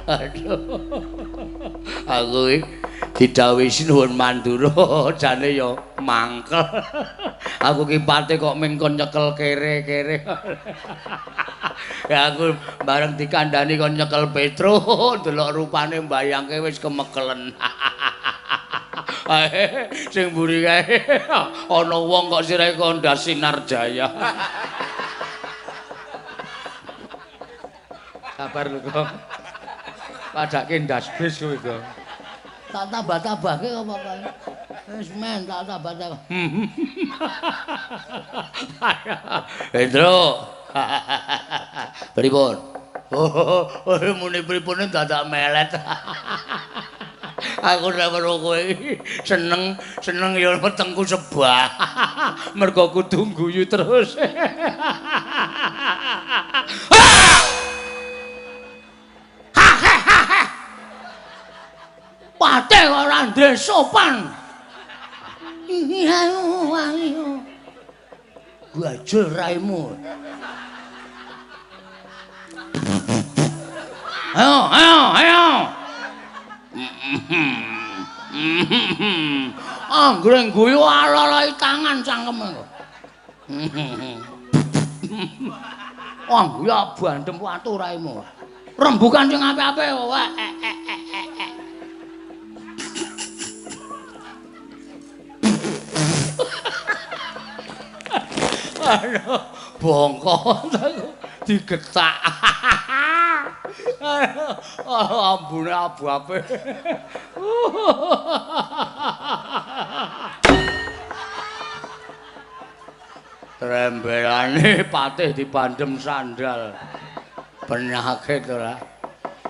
Aduh, aku Didhawuhi Sinuwun Mandura jane ya mangkel. Aku ki pate kok ming kon nyekel kere-kere. Ya aku bareng dikandhani kon nyekel Petruk, ndelok rupane mbayangke wis kemekelen. Sing mburi kae ana wong kok sirahe kandha Sinar Jaya. Sabar lho, Gong. Padake ndas bis kowe, Gong. Tak tambah-tambahke apa kae? Wis men tak tambah-tambah. Hendro. Pripun? Oh, muni pripune dadak melet. Aku ora weruh kowe seneng, seneng ya wetengku sebah. Mergo kudu guyu terus. Pate ora ndre sopan. Gajul raimu. Ayo, ayo, ayo. Anggreng guyu alalai tangan cangkeme kok. Wah, guyu bandem watu raimu. Rembukan sing apik-apik wae. Aduh, bongko digetak. Aduh, ambune abu-abe. Trembelane patih dibandem sandal. Penyakit ora.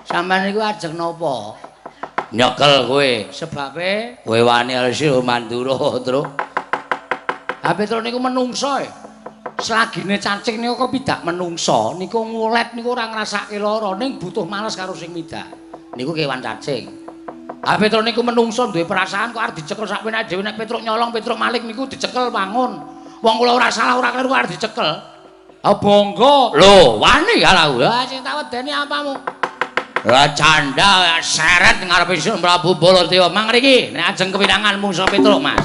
Sampeyan niku ajeng napa? Nyekel kowe. Sebabe kowe wani alsi Mandura, Truk. Ha Petruk niku menungso e. Selagine cacing niku kok pidak menungso niku ngulet niku ora ngrasake lara ning butuh males karo sing midak. Niku kewan cacing. Ha Petruk niku menungso duwe perasaan kok arep dicekel sak penake dhewe nek Petruk nyolong Petruk maling niku dicekel wangun. Wong kula ora salah ora kleru arep dicekel. Ha bangga. Lho, wani ya lha. Lah sing tak wedeni apamu? Lah canda seret ngarepe Sri Prabu Baladewa. Mang riki nek ajeng kepinangan mungsa Petruk, Mas.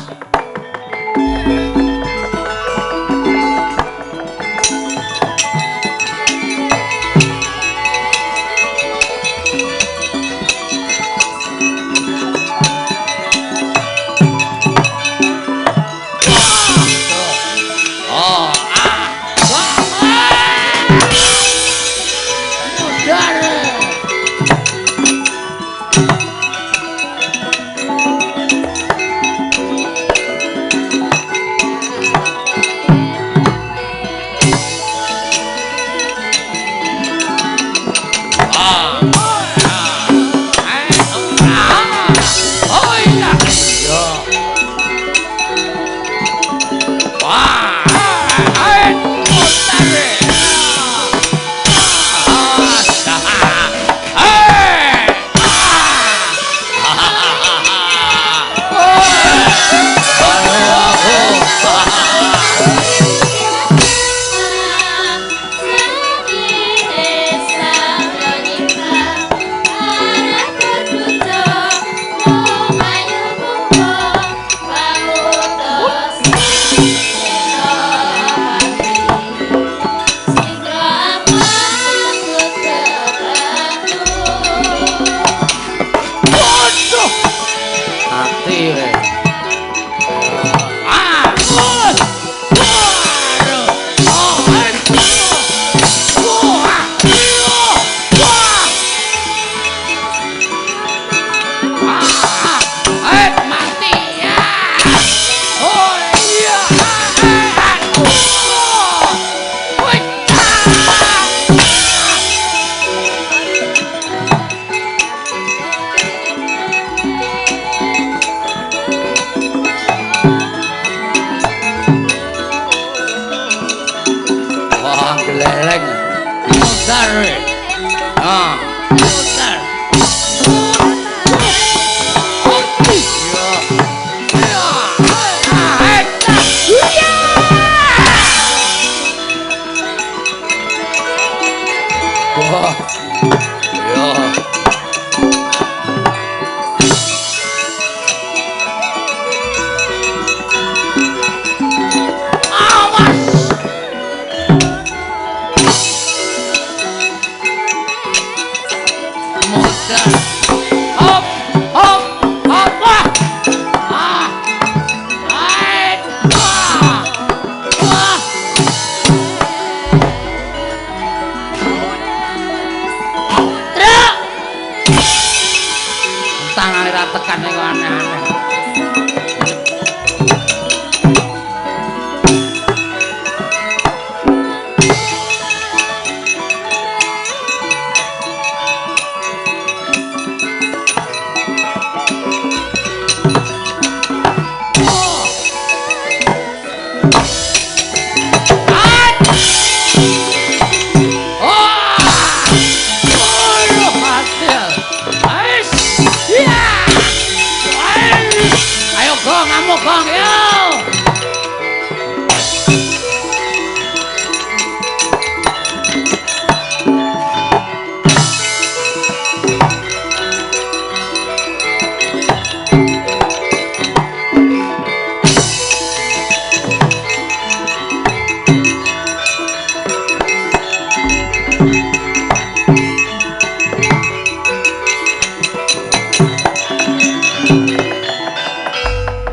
Yo.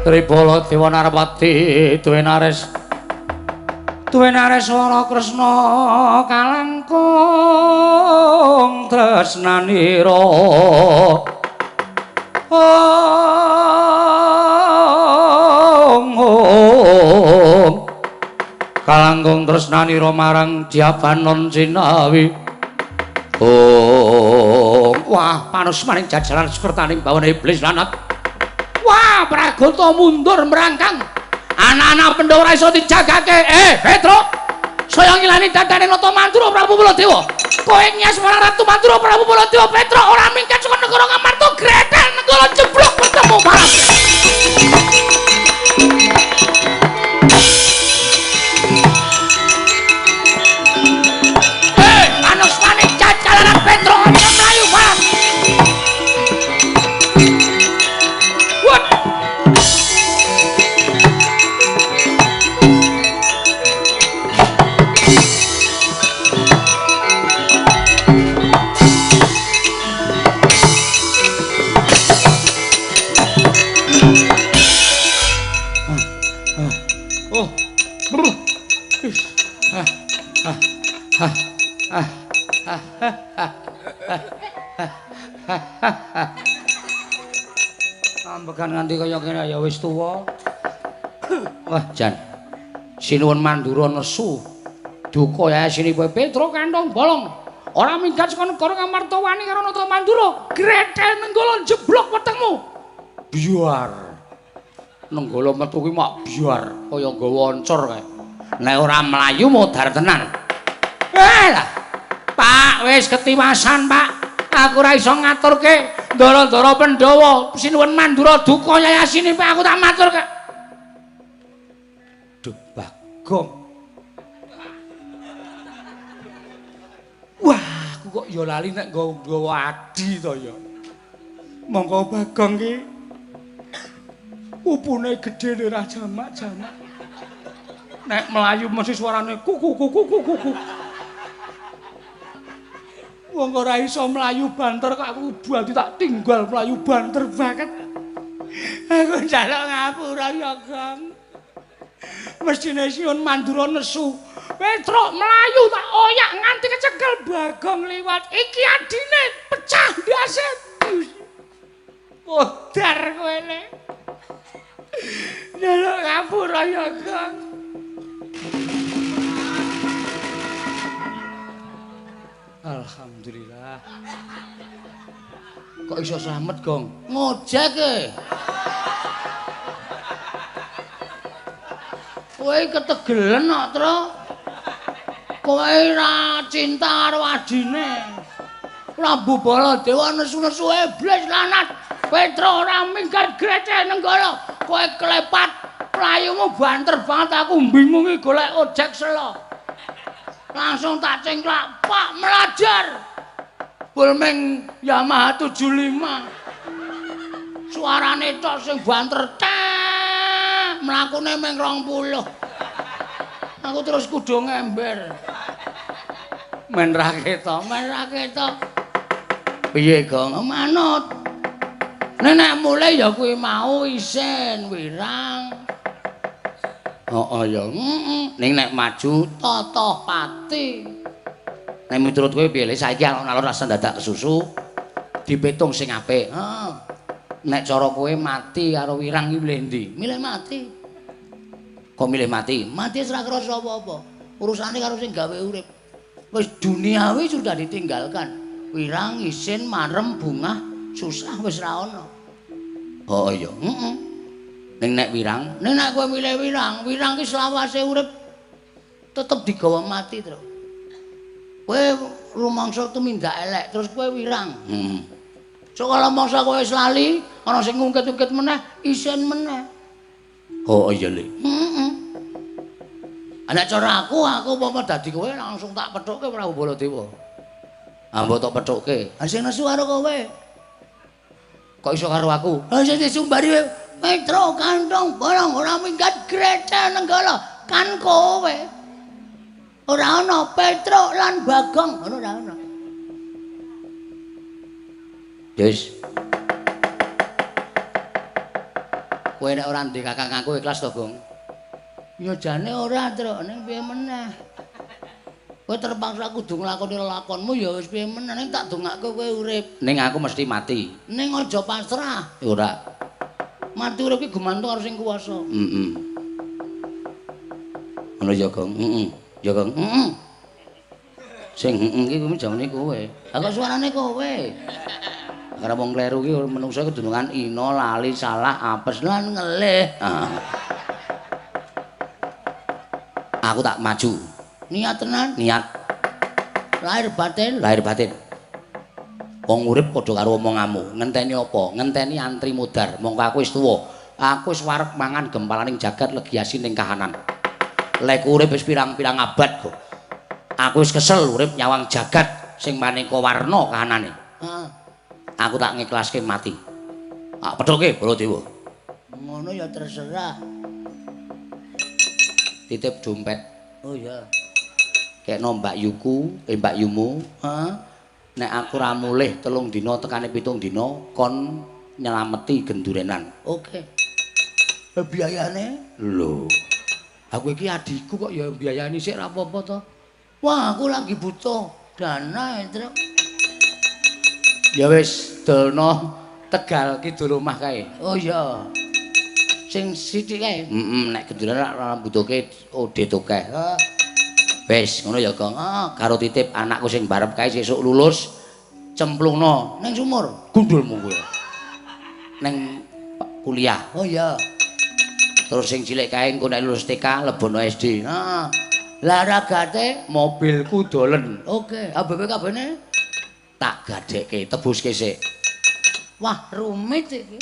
Tribala Dewa Narpati duwe nares swara Kresna kalangkung tresnanira. Ong kalangkung tresnanira marang Dyabanon Cinawi. Ong wah panus maning jajaran sekertaning bawana iblis lanat. Wah, Pragota mundur merangkang. Anak-anak Pandhawa ora iso dijagake. Petruk, saya ngilani dadane Nata Mandura Prabu Baladewa. Kowe nyas marang Ratu Mandura Prabu Baladewa. Petruk ora minggat saka negara Ngamarta, gretel negara jeblok bertemu marang. Manusmane jajalanan Petruk aja mlayu marang. Ambekan nganti kaya kene ya wis tuwa. Wah, jan. Sinuwun Mandura nesu. Duka yayasine Petruk kantong bolong. Ora minggat saka negara Ngamarta wani karo Nata Mandura. Gretel Nenggala jeblok wetengmu. Biar. Nenggala metu kuwi mak biar kaya nggawa oncor kae. Nek ora mlayu modar tenan. Lah. Pak, wis ketiwasan, Pak. Aku ora iso ngaturke ndara-ndara Pandhawa, Sinuwun Mandura duka yayasine Pak, aku tak maturke. Duh, Bagong. Wah, aku kok ya lali nek nggawa adi to ya. Monggo Bagong ki pupune gedhe ora jamak-jamak. Nek mlayu mesti suarane kuku kuku kuku kuku. Wong ora iso mlayu banter kok aku bali tak tinggal mlayu banter banget. Aku njaluk ngapura ya, Gong. Mestine Sinuwun Mandura nesu. Petruk mlayu tak oyak nganti kecekel Bagong liwat. Iki adine pecah ndase. Modar kowe le. Njaluk ngapura ya, Gong. Alhamdulillah. Kok iso slamet, Gong? Ngojek e. Kowe ketegelen kok, Tru. Kowe ora cinta karo adine. Prabu Baladewa nesu-nesu iblis lanat. Petruk ora minggat greceh Nenggala. Kowe klepat mlayumu banter banget aku bingungi golek ojek selo. Langsung tak cengklak, Pak melajar. Bolmeng Yamaha 75. Suarane tok sing banter tek, mlakune meng 20. Aku terus kudu ngember. Men ra ketok, men ra ketok. Piye, Gong? Manut. Nek mulai ya kuwi mau isin wirang. Heeh ya, heeh. Ning nek maju totoh pati. Nek miturut kowe piye le saiki alon-alon rasa dadak kesusu dipitung sing apik. Heeh. Nek cara kowe mati karo wirang iki milih ndi? Milih mati. Kok milih mati? Mati wis ora krasa apa-apa. Urusane karo sing gawe urip. Wis duniawi sudah ditinggalkan. Wirang, isin, marem, bungah, susah wis ra ono. Heeh ya, heeh. Ning nek wirang, ning nek kowe milih wirang, wirang ki selawase urip tetep digawa mati, Tru. Kowe rumangsa tumindak elek, terus kowe wirang. Heeh. So kalau mangsa kowe wis lali, ana sing ngungkit-ungkit meneh, isin meneh. Oh iya le. Heeh. Nek cara aku umpama dadi kowe langsung tak pethukke Prabu Baladewa. Ah mbok tak pethukke. Ah sing nesu karo kowe. Kok iso karo aku? Ah sing disumbari Petro kantong bolong ora minggat Gretel Nenggala kan kowe. Ora ana Petro lan Bagong, ngono ora ana. Wis. Kowe nek ora ndek kakang aku ikhlas to, Gong? Ya jane ora, Truk, ning piye meneh. Kowe terpaksa kudu nglakoni lelakonmu ya wis piye meneh, ning tak dongake kowe urip. Ning aku mesti mati. Ning aja pasrah. Ora. Mati urip ki gumantung karo sing kuwasa. Heeh. Ngono ya, Gong. Heeh. Ya, Gong. Heeh. Sing heeh ki kuwi jamane kowe. Lah kok suarane kowe? Karena wong kleru ki menungso kedunungan ina, lali, salah, apes lan ngelih. Aku tak maju. Niat tenan, niat. Lahir batin, lahir batin. Wong urip padha karo omonganmu. Ngenteni apa? Ngenteni antri modar. Mongko aku wis tuwa. Aku wis wareg mangan gempalaning jagat legi asin ning kahanan. Lek urip wis pirang-pirang abad kok. Aku wis kesel urip nyawang jagat sing maneka warna kahanane. Heeh. Aku tak ngiklaske mati. Tak pethuke Baladewa. Ngono ya terserah. Titip dompet. Oh iya. Kekno Mbak Yuku, Mbak Yumu. Heeh. Nek aku ra mulih 3 dina tekane 7 dina kon nyelameti gendurenan. Oke. Biayane? Lho. Aku iki adikku kok ya biayani sik ra apa-apa to. Wah, aku lagi butuh dana, Truk. Ya wis, dolno Tegal kidul omah kae. Oh iya. Sing sithik kae. Heeh, nek genduren ora mbutuhke odhe akeh. Heeh. Wis, ngono ya, Gong. Heeh, karo titip anakku sing barep kae sesuk lulus cemplungno ning sumur. Gundulmu kowe. Ning kuliah. Oh iya. Terus sing cilik kae engko nek lulus TK lebono SD. Heeh. Lah ragate mobilku dolen. Oke, ABBKB-ne tak gadekke, tebuske sik. Wah, rumit iki.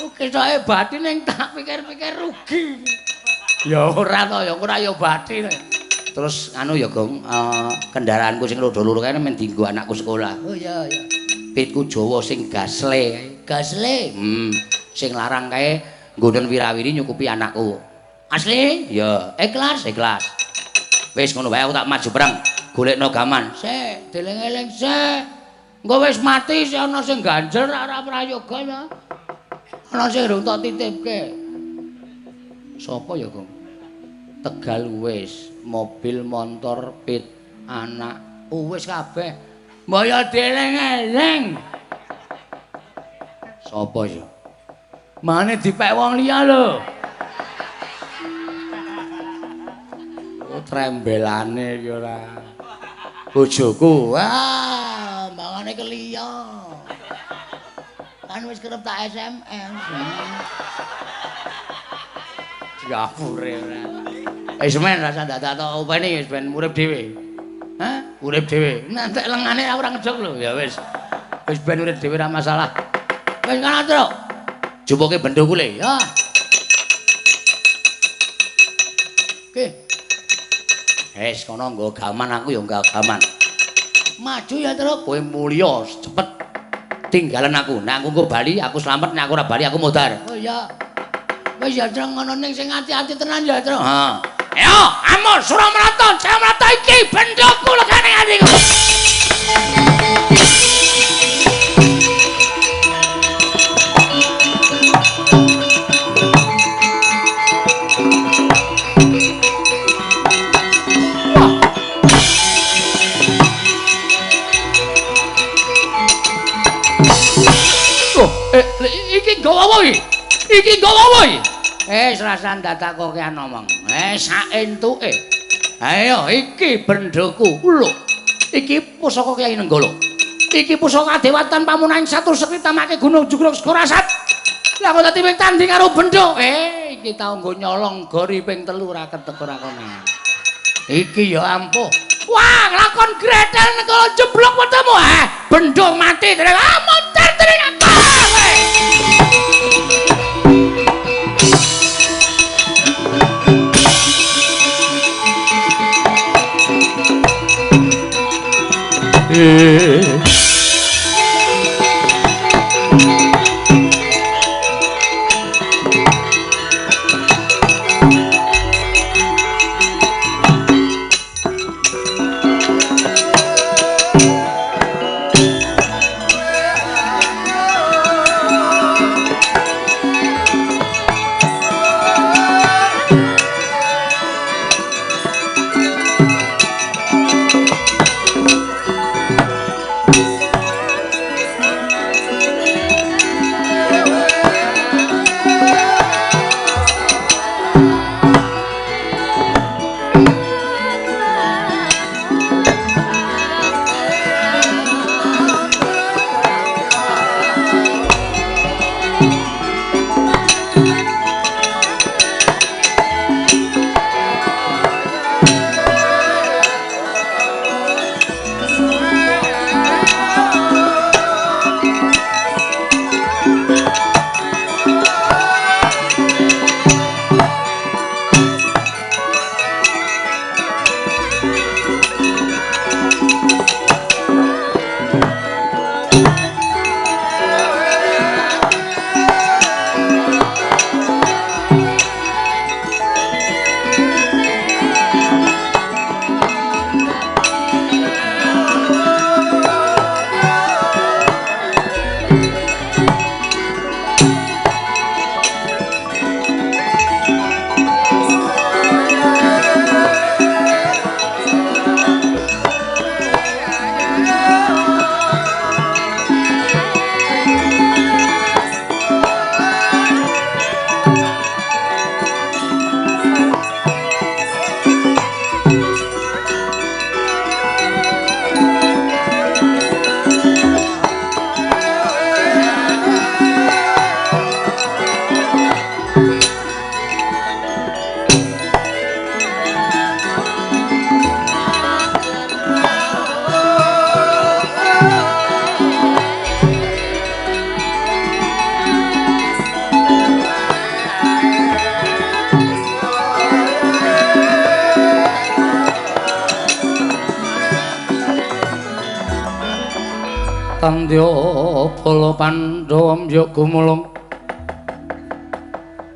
Oke, soe bathi ning tak pikir-pikir rugi. Ya ora to, ya ora ya bathi. Terus anu ya, Gong, kendaraanku sing roda loro kae men dienggo anakku sekolah. Oh iya iya. Pitku Jawa sing gasle kae. Gasle? Sing larang kae nggonen wirawiri nyukupi anakku. Asli? Ya, ikhlas, ikhlas. Wis ngono wae aku tak maju perang. Golekno gaman. Sik, dieling-eling sik. Engko wis mati sik ana sing ganjel ora prayoga ya. Ana sing rung tak titipke. Sopo ya, Gong? Tegal wis, mobil, motor, pit, anak, wis kabeh. Mbok ya dieling-eling. Sopo ya? Mane dipek wong liya lho. Oh, trembelane iki ora. Bojoku, wah, mangane keliya. Kan wis kerep tak SMS. Diapure ora. Wis men rasa dadak tok openi wis ben urip dhewe. Hah? Urip dhewe. Nantek lengane aku ora ngejok lho. Ya wis. Wis ben urip dhewe ora masalah. Wis kana, Truk. Jupuke bendhoku le. Ya. Oke. Wis kono nggo gaman aku ya nggo gaman. Maju ya, Truk. Kowe mulya cepet tinggalan aku. Nek aku nggo bali aku slamet, nek aku ora bali aku modar. Oh iya. Wis ya Truk ngono ning sing ati-ati tenan ya, Truk. Heeh. Ayo, amur Suramrata, Jamrata iki bendhoku legane atiku. Iki nggawa apa iki? Iki nggawa apa iki? Serasan dadak kokean ngomong. Saentuke. Ayo iki bendhoku. Lho. Iki pusaka Kyai Nenggala. Iki pusaka dewatan pamunan satu sekti tamake gunung jugruk Skorasat. Lah kok dadi ping tanding karo bendho. Iki tau nggo nyolong gori ping 3 ora ketek ora kono. Iki ya ampuh. Wah, nglakon gretel Nenggala jeblok wetemu. Bendho mati. Ah, moncer tring apa? Tandya bala Pandhawa mbyuk gumulung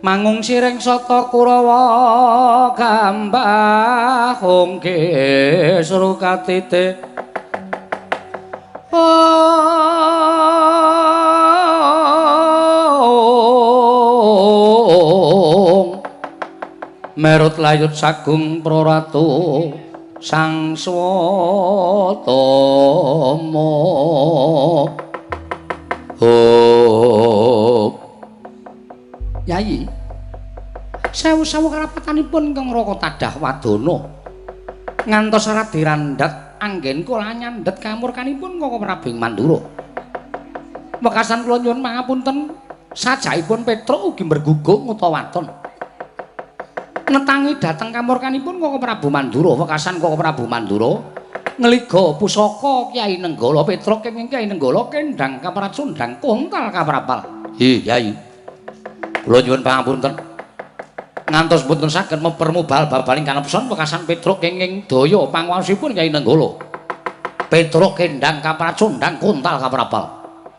mangung siring sata Kurawa gambah ongke srukatite merut layut sagung praratu Sang Swatama. Oh. Yayi. Sewu-sewu karapatanipun ingkang Raka tadah wadana. Ngantos radi randhat anggen kula nyandhet kamurkanipun Kaka Prabu ing Mandura. Wekasan kula nyuwun pangapunten sajaipun Petruk ugi mberguguk nguta waton. Netangi dhateng kamurkanipun Kaka Prabu Mandura, wekasan Kaka Prabu Mandura ngliga pusaka Kyai Nenggala Petruk kenging Kyai Nenggala kendhang kapracundhang kontal kaprapal. Hi Yai. Kula nyuwun pangapunten. Ngantos mboten saged mempermubal babaling kanepson wekasan Petruk kenging daya panguwasipun Kyai Nenggala. Petruk kendhang kapracundhang kontal kaprapal.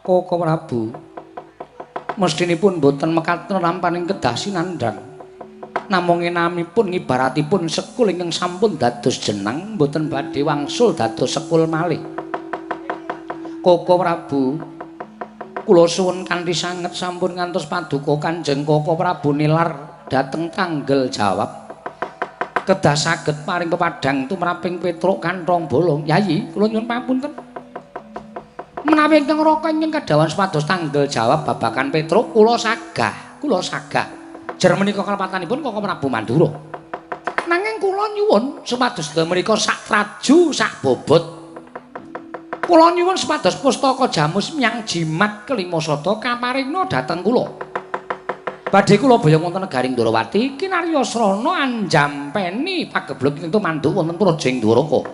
Kaka Prabu mestinipun mboten mekaten rampaning kedah sinandhang. Namung enamipun ngibaratipun sekul ingkang sampun dados jeneng mboten badhe wangsul dados sekul malih. Kaka Prabu, kula suwun kanthi sanget sampun ngantos paduka Kanjeng Kaka Prabu nilar dhateng tanggel jawab. Kedah saged paring pepadhang tumraping Petruk kanthong bolong. Yayi, kula nyuwun pangapunten. Menawi ingkang raka ingkang kadhawan supados tanggel jawab babagan Petruk, kula sagah, kula sagah. Jer menika kalepatanipun Kaka Prabu Mandura. Nanging kula nyuwun supados sedaya menika sak traju sak bobot. Kula nyuwun supados pustaka jamus miang jimat kelima sata kaparingna dhateng kula. Badhe kula boyong wonten negaring Ndorowati kinarya srana anjampeni pageblug ing tumanduk wonten Praja ing Dwaraka.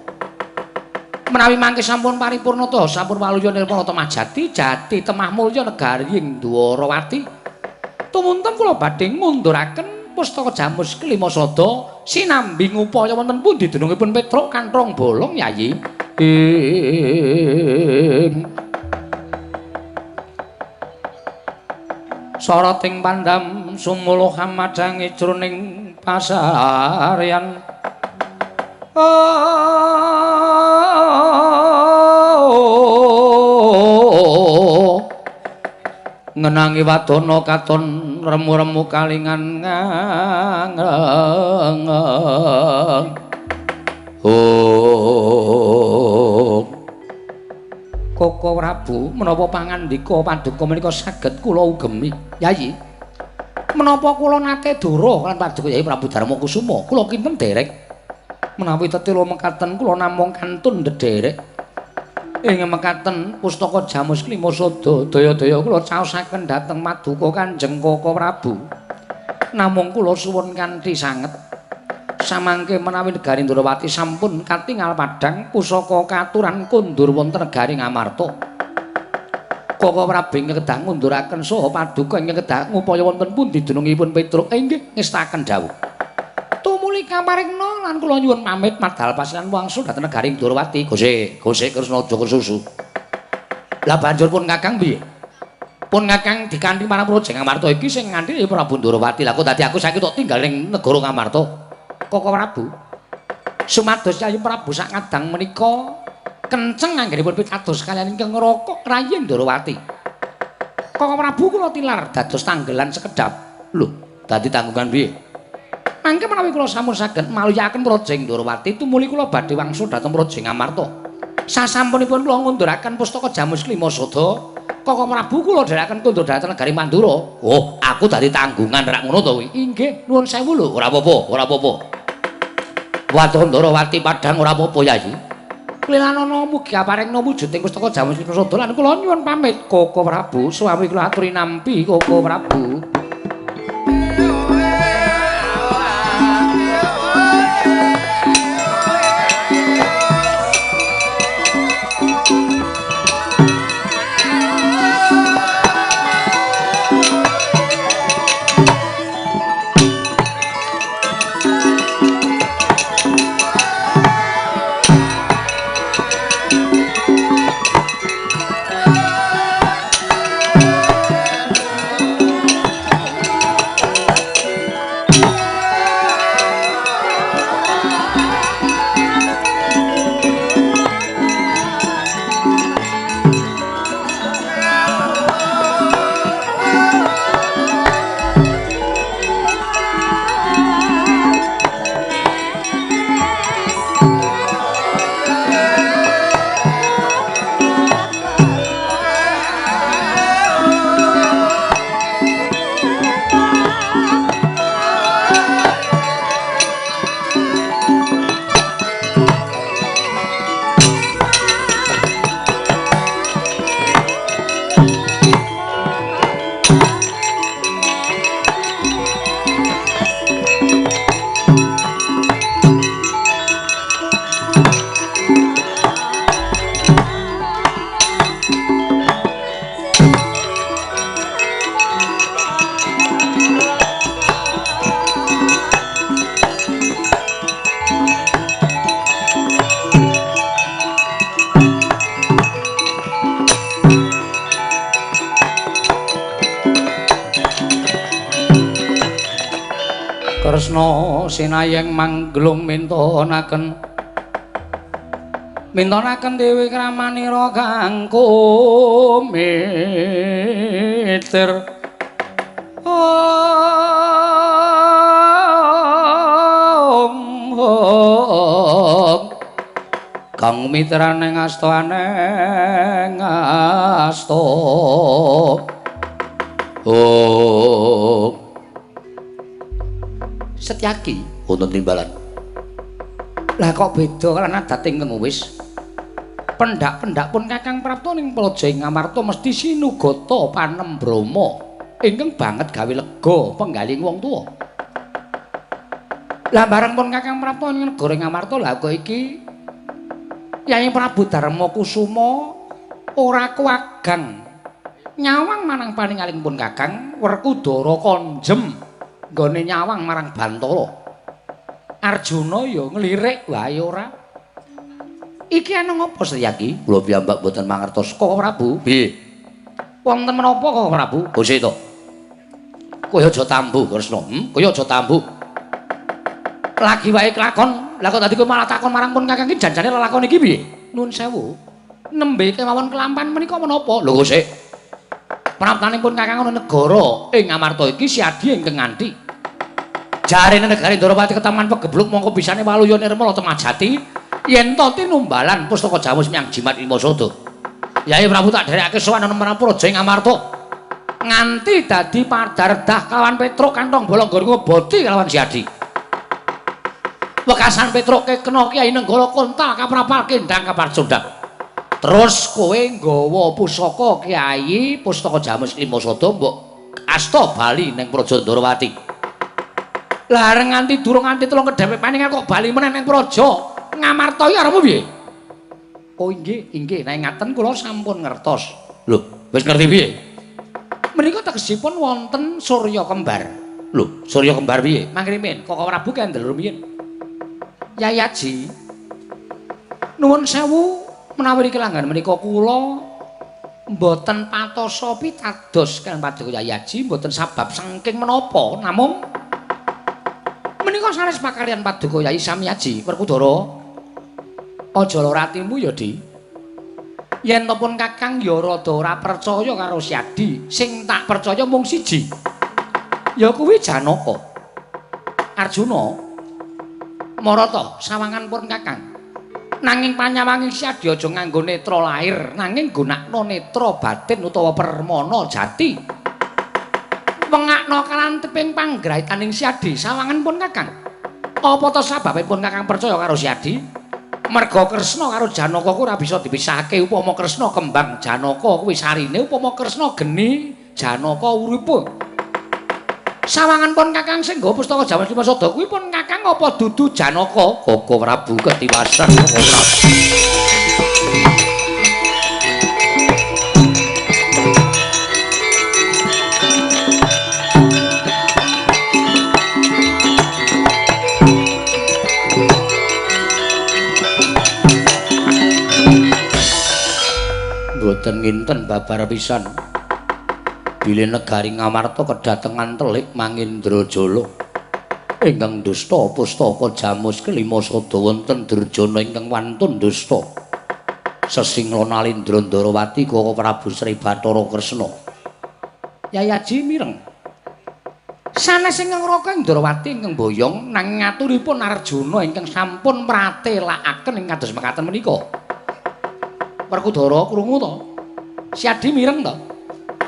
Menawi mangke sampun paripurna ta sampun waluya nirmala temah jati jati temah mulya negari ing Dwarawati. Tumunten kula badhe ngunduraken pustaka Jamus Kelima Sada sinambi ngupaya wonten pundi dunungipun Petruk Kanthong Bolong Yayi. Soroting pandam sumuluh madangi jroning pasaryan. Ngenangi wadana katon remu-remu kalingan ngangreng. Oh. Koko Prabu, menapa pangandika paduka menika saged kula ugemi, Yayi? Menapa kula nate dura lan paduka Yayi Prabu Darma Kusuma, kula kinten derek. Menawi tetela mekaten kula namung kantun ndederek. Ing mekaten pustaka Jamus Klima Sada daya-daya kula caosaken dhateng maduka Kanjeng Koko Prabu. Namung kula suwun kanthi sanget. Samangke menawi negari Ndrawati sampun katingal padhang pusaka katuran kondur wonten negari Ngamarta. Koko Prabu ingkang kedah ngunduraken saha paduka ingkang kedah ngupaya wonten pundi dunungipun Petruk inggih ngestaken dawuh. Tumuli kaparingna lan kula nyuwun pamit madal pasinan wangsul dhateng negari Ndrawati. Gosek, gosek Kresna aja kesusu. Lah banjur pun Kakang piye? Pun Kakang dikanthi marang Praja Ngamarta iki sing nganthi Prabu Ndrawati. Lah kok dadi aku saiki tok tinggal ning negara Ngamarta. Koko Prabu sumados Yayi Prabu sak kadang menika kenceng anggenipun pitados kaliyan ingkang ngrokok rayi Ndrawati. Koko Prabu kula tilar dados tanggelan sekedhap. Lho, dadi tanggungan piye? Mangke menawi kula sampun saged maluyaken Praja Ndrawati tumuli kula badhe wangsul dhateng Praja Ngamarta. Sasampunipun kula ngunduraken pustaka Jamus Klima Sada, Koko Prabu kula dherekaken kondur dhateng negari Mandura. Oh, aku dadi tanggungan rak ngono to kuwi. Inggih, nuwun sewu lho, ora apa-apa, ora apa-apa. Waduh Ndrawati padhang ora apa-apa Yayi. Klilanana mugi aparengna wujuding pustaka Jamus Klima Sada lan kula nyuwun pamit Koko Prabu, suami kula aturi nampi Koko Prabu. Kresna sinayeng mangglung mintonaken mintonaken dewi kramanira kang kumitir. Om om kang mitrane asta aneng asta. Om Setyaki wonten timbalan. Lah kok beda lan adat ingkang wis pendak-pendak pun Kakang prapta ning Praja Ngamarta mesti sinugata panembrama ingkang banget gawe lega penggalih wong tuwa. Lah bareng pun Kakang prapta ning negara Ngamarta lah kok iki Yai Prabu Darma Kusuma ora kuwagang nyawang marang paningaling pun Kakang Werkudara konjem nggone nyawang marang Bantala. Arjuna ya nglirik wae ora. Iki ana ngapa Setyaki? Kula piyambak mboten mangertos. Koko Prabu, piye? Wonten menapa Koko Prabu? Bose to. Kowe aja tambuh Kresna. Kowe aja tambuh. Lagi wae kelakon, lah kok dadi kowe malah takon marang pun Kakang iki janjane lelakon iki piye? Nuwun sewu. Nembe kemawon kelampan menika menapa? Lho kok sik. Praptanipun Kakang ana negara ing Amarta iki Siadi ingkang nganti. Jarene negari Ndorowati ketaman pegebluk mongko bisane waluya nirmala temajati yen to tinumbalan pustaka Jamus miyang jimat lima sada. Yai Prabu tak dherekake sowan ana marang praja ing Amarta. Nganti dadi padardah kawan Petruk kantong bolong nggon ngeboti kalawan Siadi. Wekasan Petruk kena Kyai Nenggala kontal kaprapal kendang kaparcundang. Terus kowe nggawa pusaka Kyai Pustaka Jamus Lima Sada mbok asta bali ning Praja Ndorowati. Lah areng nganti durung nganti telung kedhepek paningan kok bali meneh ning praja Ngamarta iki arepmu piye? Oh inggih, inggih, nek ngaten kula sampun ngertos. Lho, wis ngerti piye? Menika tegesipun wonten surya kembar. Lho, surya kembar piye? Mangrimin, Koko Prabu kendel rumiyin. Yai Aji, nuwun sewu menawi kelanggan menika kula mboten patosa pitados kaliyan paduka Yai Aji mboten sabab saking menapa namung menika sanes pakaryan paduka Yai Samiaji Werkudara. Aja lara atimu ya, Di. Yen to pun Kakang ya rada ora percaya karo Siadi, sing tak percaya mung siji. Ya kuwi Janaka. Arjuna marata sawangan pun Kakang. Nanging panyawangi Siadi aja nganggo netra lair, nanging gunakno netra batin utawa permana jati. Wengakno kalanteping panggraitaning Siadi sawangan pun Kakang. Apa to sababe pun Kakang percaya karo Siadi? Merga Kresna karo Janaka ku ora bisa dipisahake. Upama Kresna kembang Janaka kuwi sarine, upama Kresna geni Janaka uripe. Sawangan pun Kakang sing nggawa pustaka Jamus Lima Sada kuwi pun Kakang apa dudu Janaka? Koko Prabu ketiwasan Koko Prabu. Mboten nginten babar pisan. Bilih negari Ngamarta kedatengan telik Mangindrajala ingkang dusta pustaka Jamus kelima sada wonten Durjana ingkang wantun dusta. Sesingla Nalindra Ndarawati Koko Prabu Sri Bathara Kresna. Yai Aji mireng. Sanes ingkang Raka Ndrawati ingkang boyong nang ngaturipun Arjuna ingkang sampun mratelakaken ing kados mekaten menika. Werkudara krungu to? Siadi mireng to?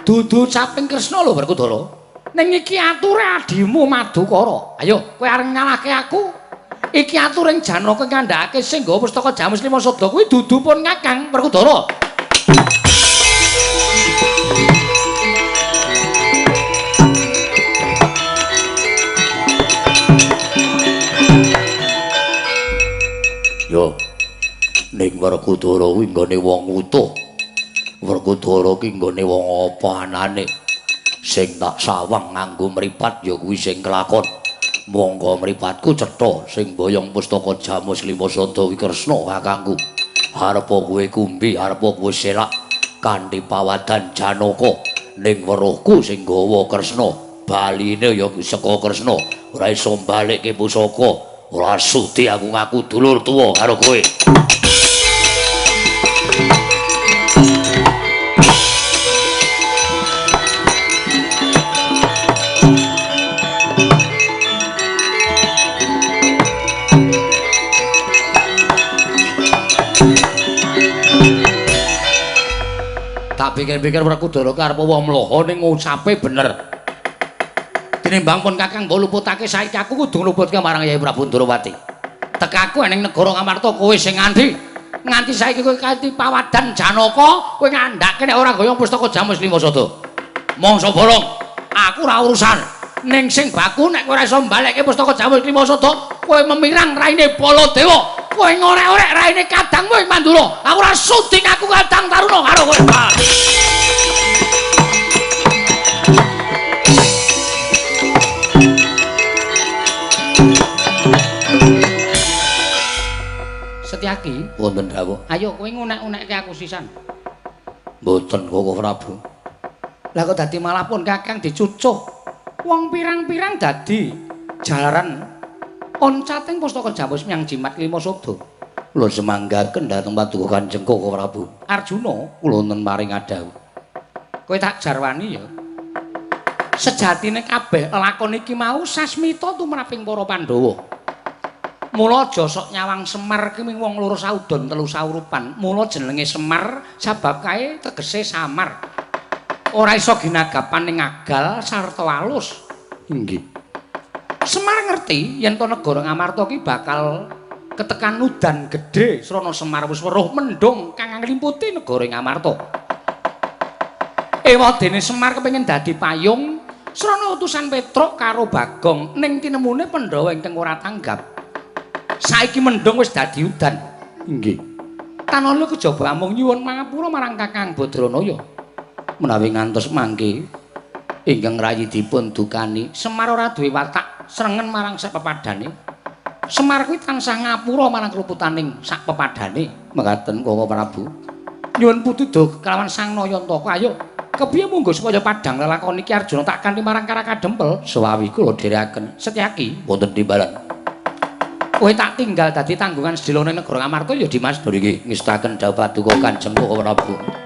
Dudu caping Kresna lho Werkudara. Ning iki ature adimu Madukara. Ayo kowe arep nyalahke aku. Iki aturing Janaka ngandhakake sing nggawa pustaka Jamus Lima Sada kuwi dudu pun Kakang Werkudara. Yo ning Werkudara kuwi nggone wong utuh. Werkudara ki nggone wong apa anane. Sing tak sawang nganggo mripat ya kuwi sing kelakon. Monggo mripatku cetha sing boyong pustaka Jamus Lima Sada kuwi Kresna kakangku. Arepa kowe kumbi, arepa kowe selak kanthi pawadan Janaka. Ning weruhku sing gawa Kresna, baline ya saka Kresna, ora iso mbalekke pusaka. Ora sudi aku ngaku dulur tuwa karo kowe. Tak pikir-pikir Werkudara ki arep wong mloho ning ngucape bener. Tinimbang pun Kakang mbok luputake saiki aku kudu ngluputke marang Yai Prabu Ndrawati. Tekaku ning negara Ngamarta kowe sing nganti. Nganti saiki kowe kanthi pawadan Janaka, kowe ngandhake nek ora goyong pustaka Jamus Lima Sada. Mongso bolong, aku ora urusan. Ning sing baku nek kowe ora iso mbalekke pustaka Jamus Lima Sada, kowe memirang raine Baladewa. Kowe ngorek-orek raine kadangmu ing Mandura. Aku ora sudi ngaku kadang taruna karo kowe. Setyaki, wonten dawuh. Ayo kowe ngunek-unekke aku sisan. Mboten Koko Prabu. Lah kok dadi malah pun Kakang dicucuh. Wong pirang-pirang dadi jalaran oncating pustaka Jamus Myang Jimat Lima Sabda. Kula semanggaken dhateng paduka Kanjeng Koko Prabu. Arjuna, kula wonten maring adhawuh. Kowe tak jarwani ya. Sejatine kabeh lakon iki mau sasmita tumraping para Pandhawa. Mula aja sok nyawang Semar ki ming wong loro saudon telu saurupan. Mula jenenge Semar sabab kae tegese samar. Ora iso ginagapan ning agal sarta alus. Inggih. Semar ngerti yen to negara Ngamarta ki bakal ketekan udan gedhe srana Semar wis weruh mendhung kang nglimputi negara Ngamarta. Ewadene Semar kepengin dadi payung srana utusan Petruk karo Bagong ning tinemune Pandhawa ingkang ora tanggap. Saiki mendhung wis dadi udan. Inggih. Tanala kejaba amung nyuwun pangapura marang Kakang Badranaya. Menawi ngantos mangke ingkang rayi dipun dukani, Semar ora duwe watak srengen marang sak pepadane. Semar kuwi tansah ngapura marang kluputaning sak pepadane. Mekaten Koko Prabu. Nyuwun pituduh kelawan Sang Nayantaka. Ayo, kepiye munggo supaya padhang lelakon iki Arjuna tak kanthi marang Karakadempel? Sewawi kula dherekaken. Setyaki, wonten timbalan. Kowe tak tinggal dadi tanggungan sedelone negara Ngamarta ya Dimas. Nggih, ngestaken dawuh paduka Kanjeng Koko Prabu.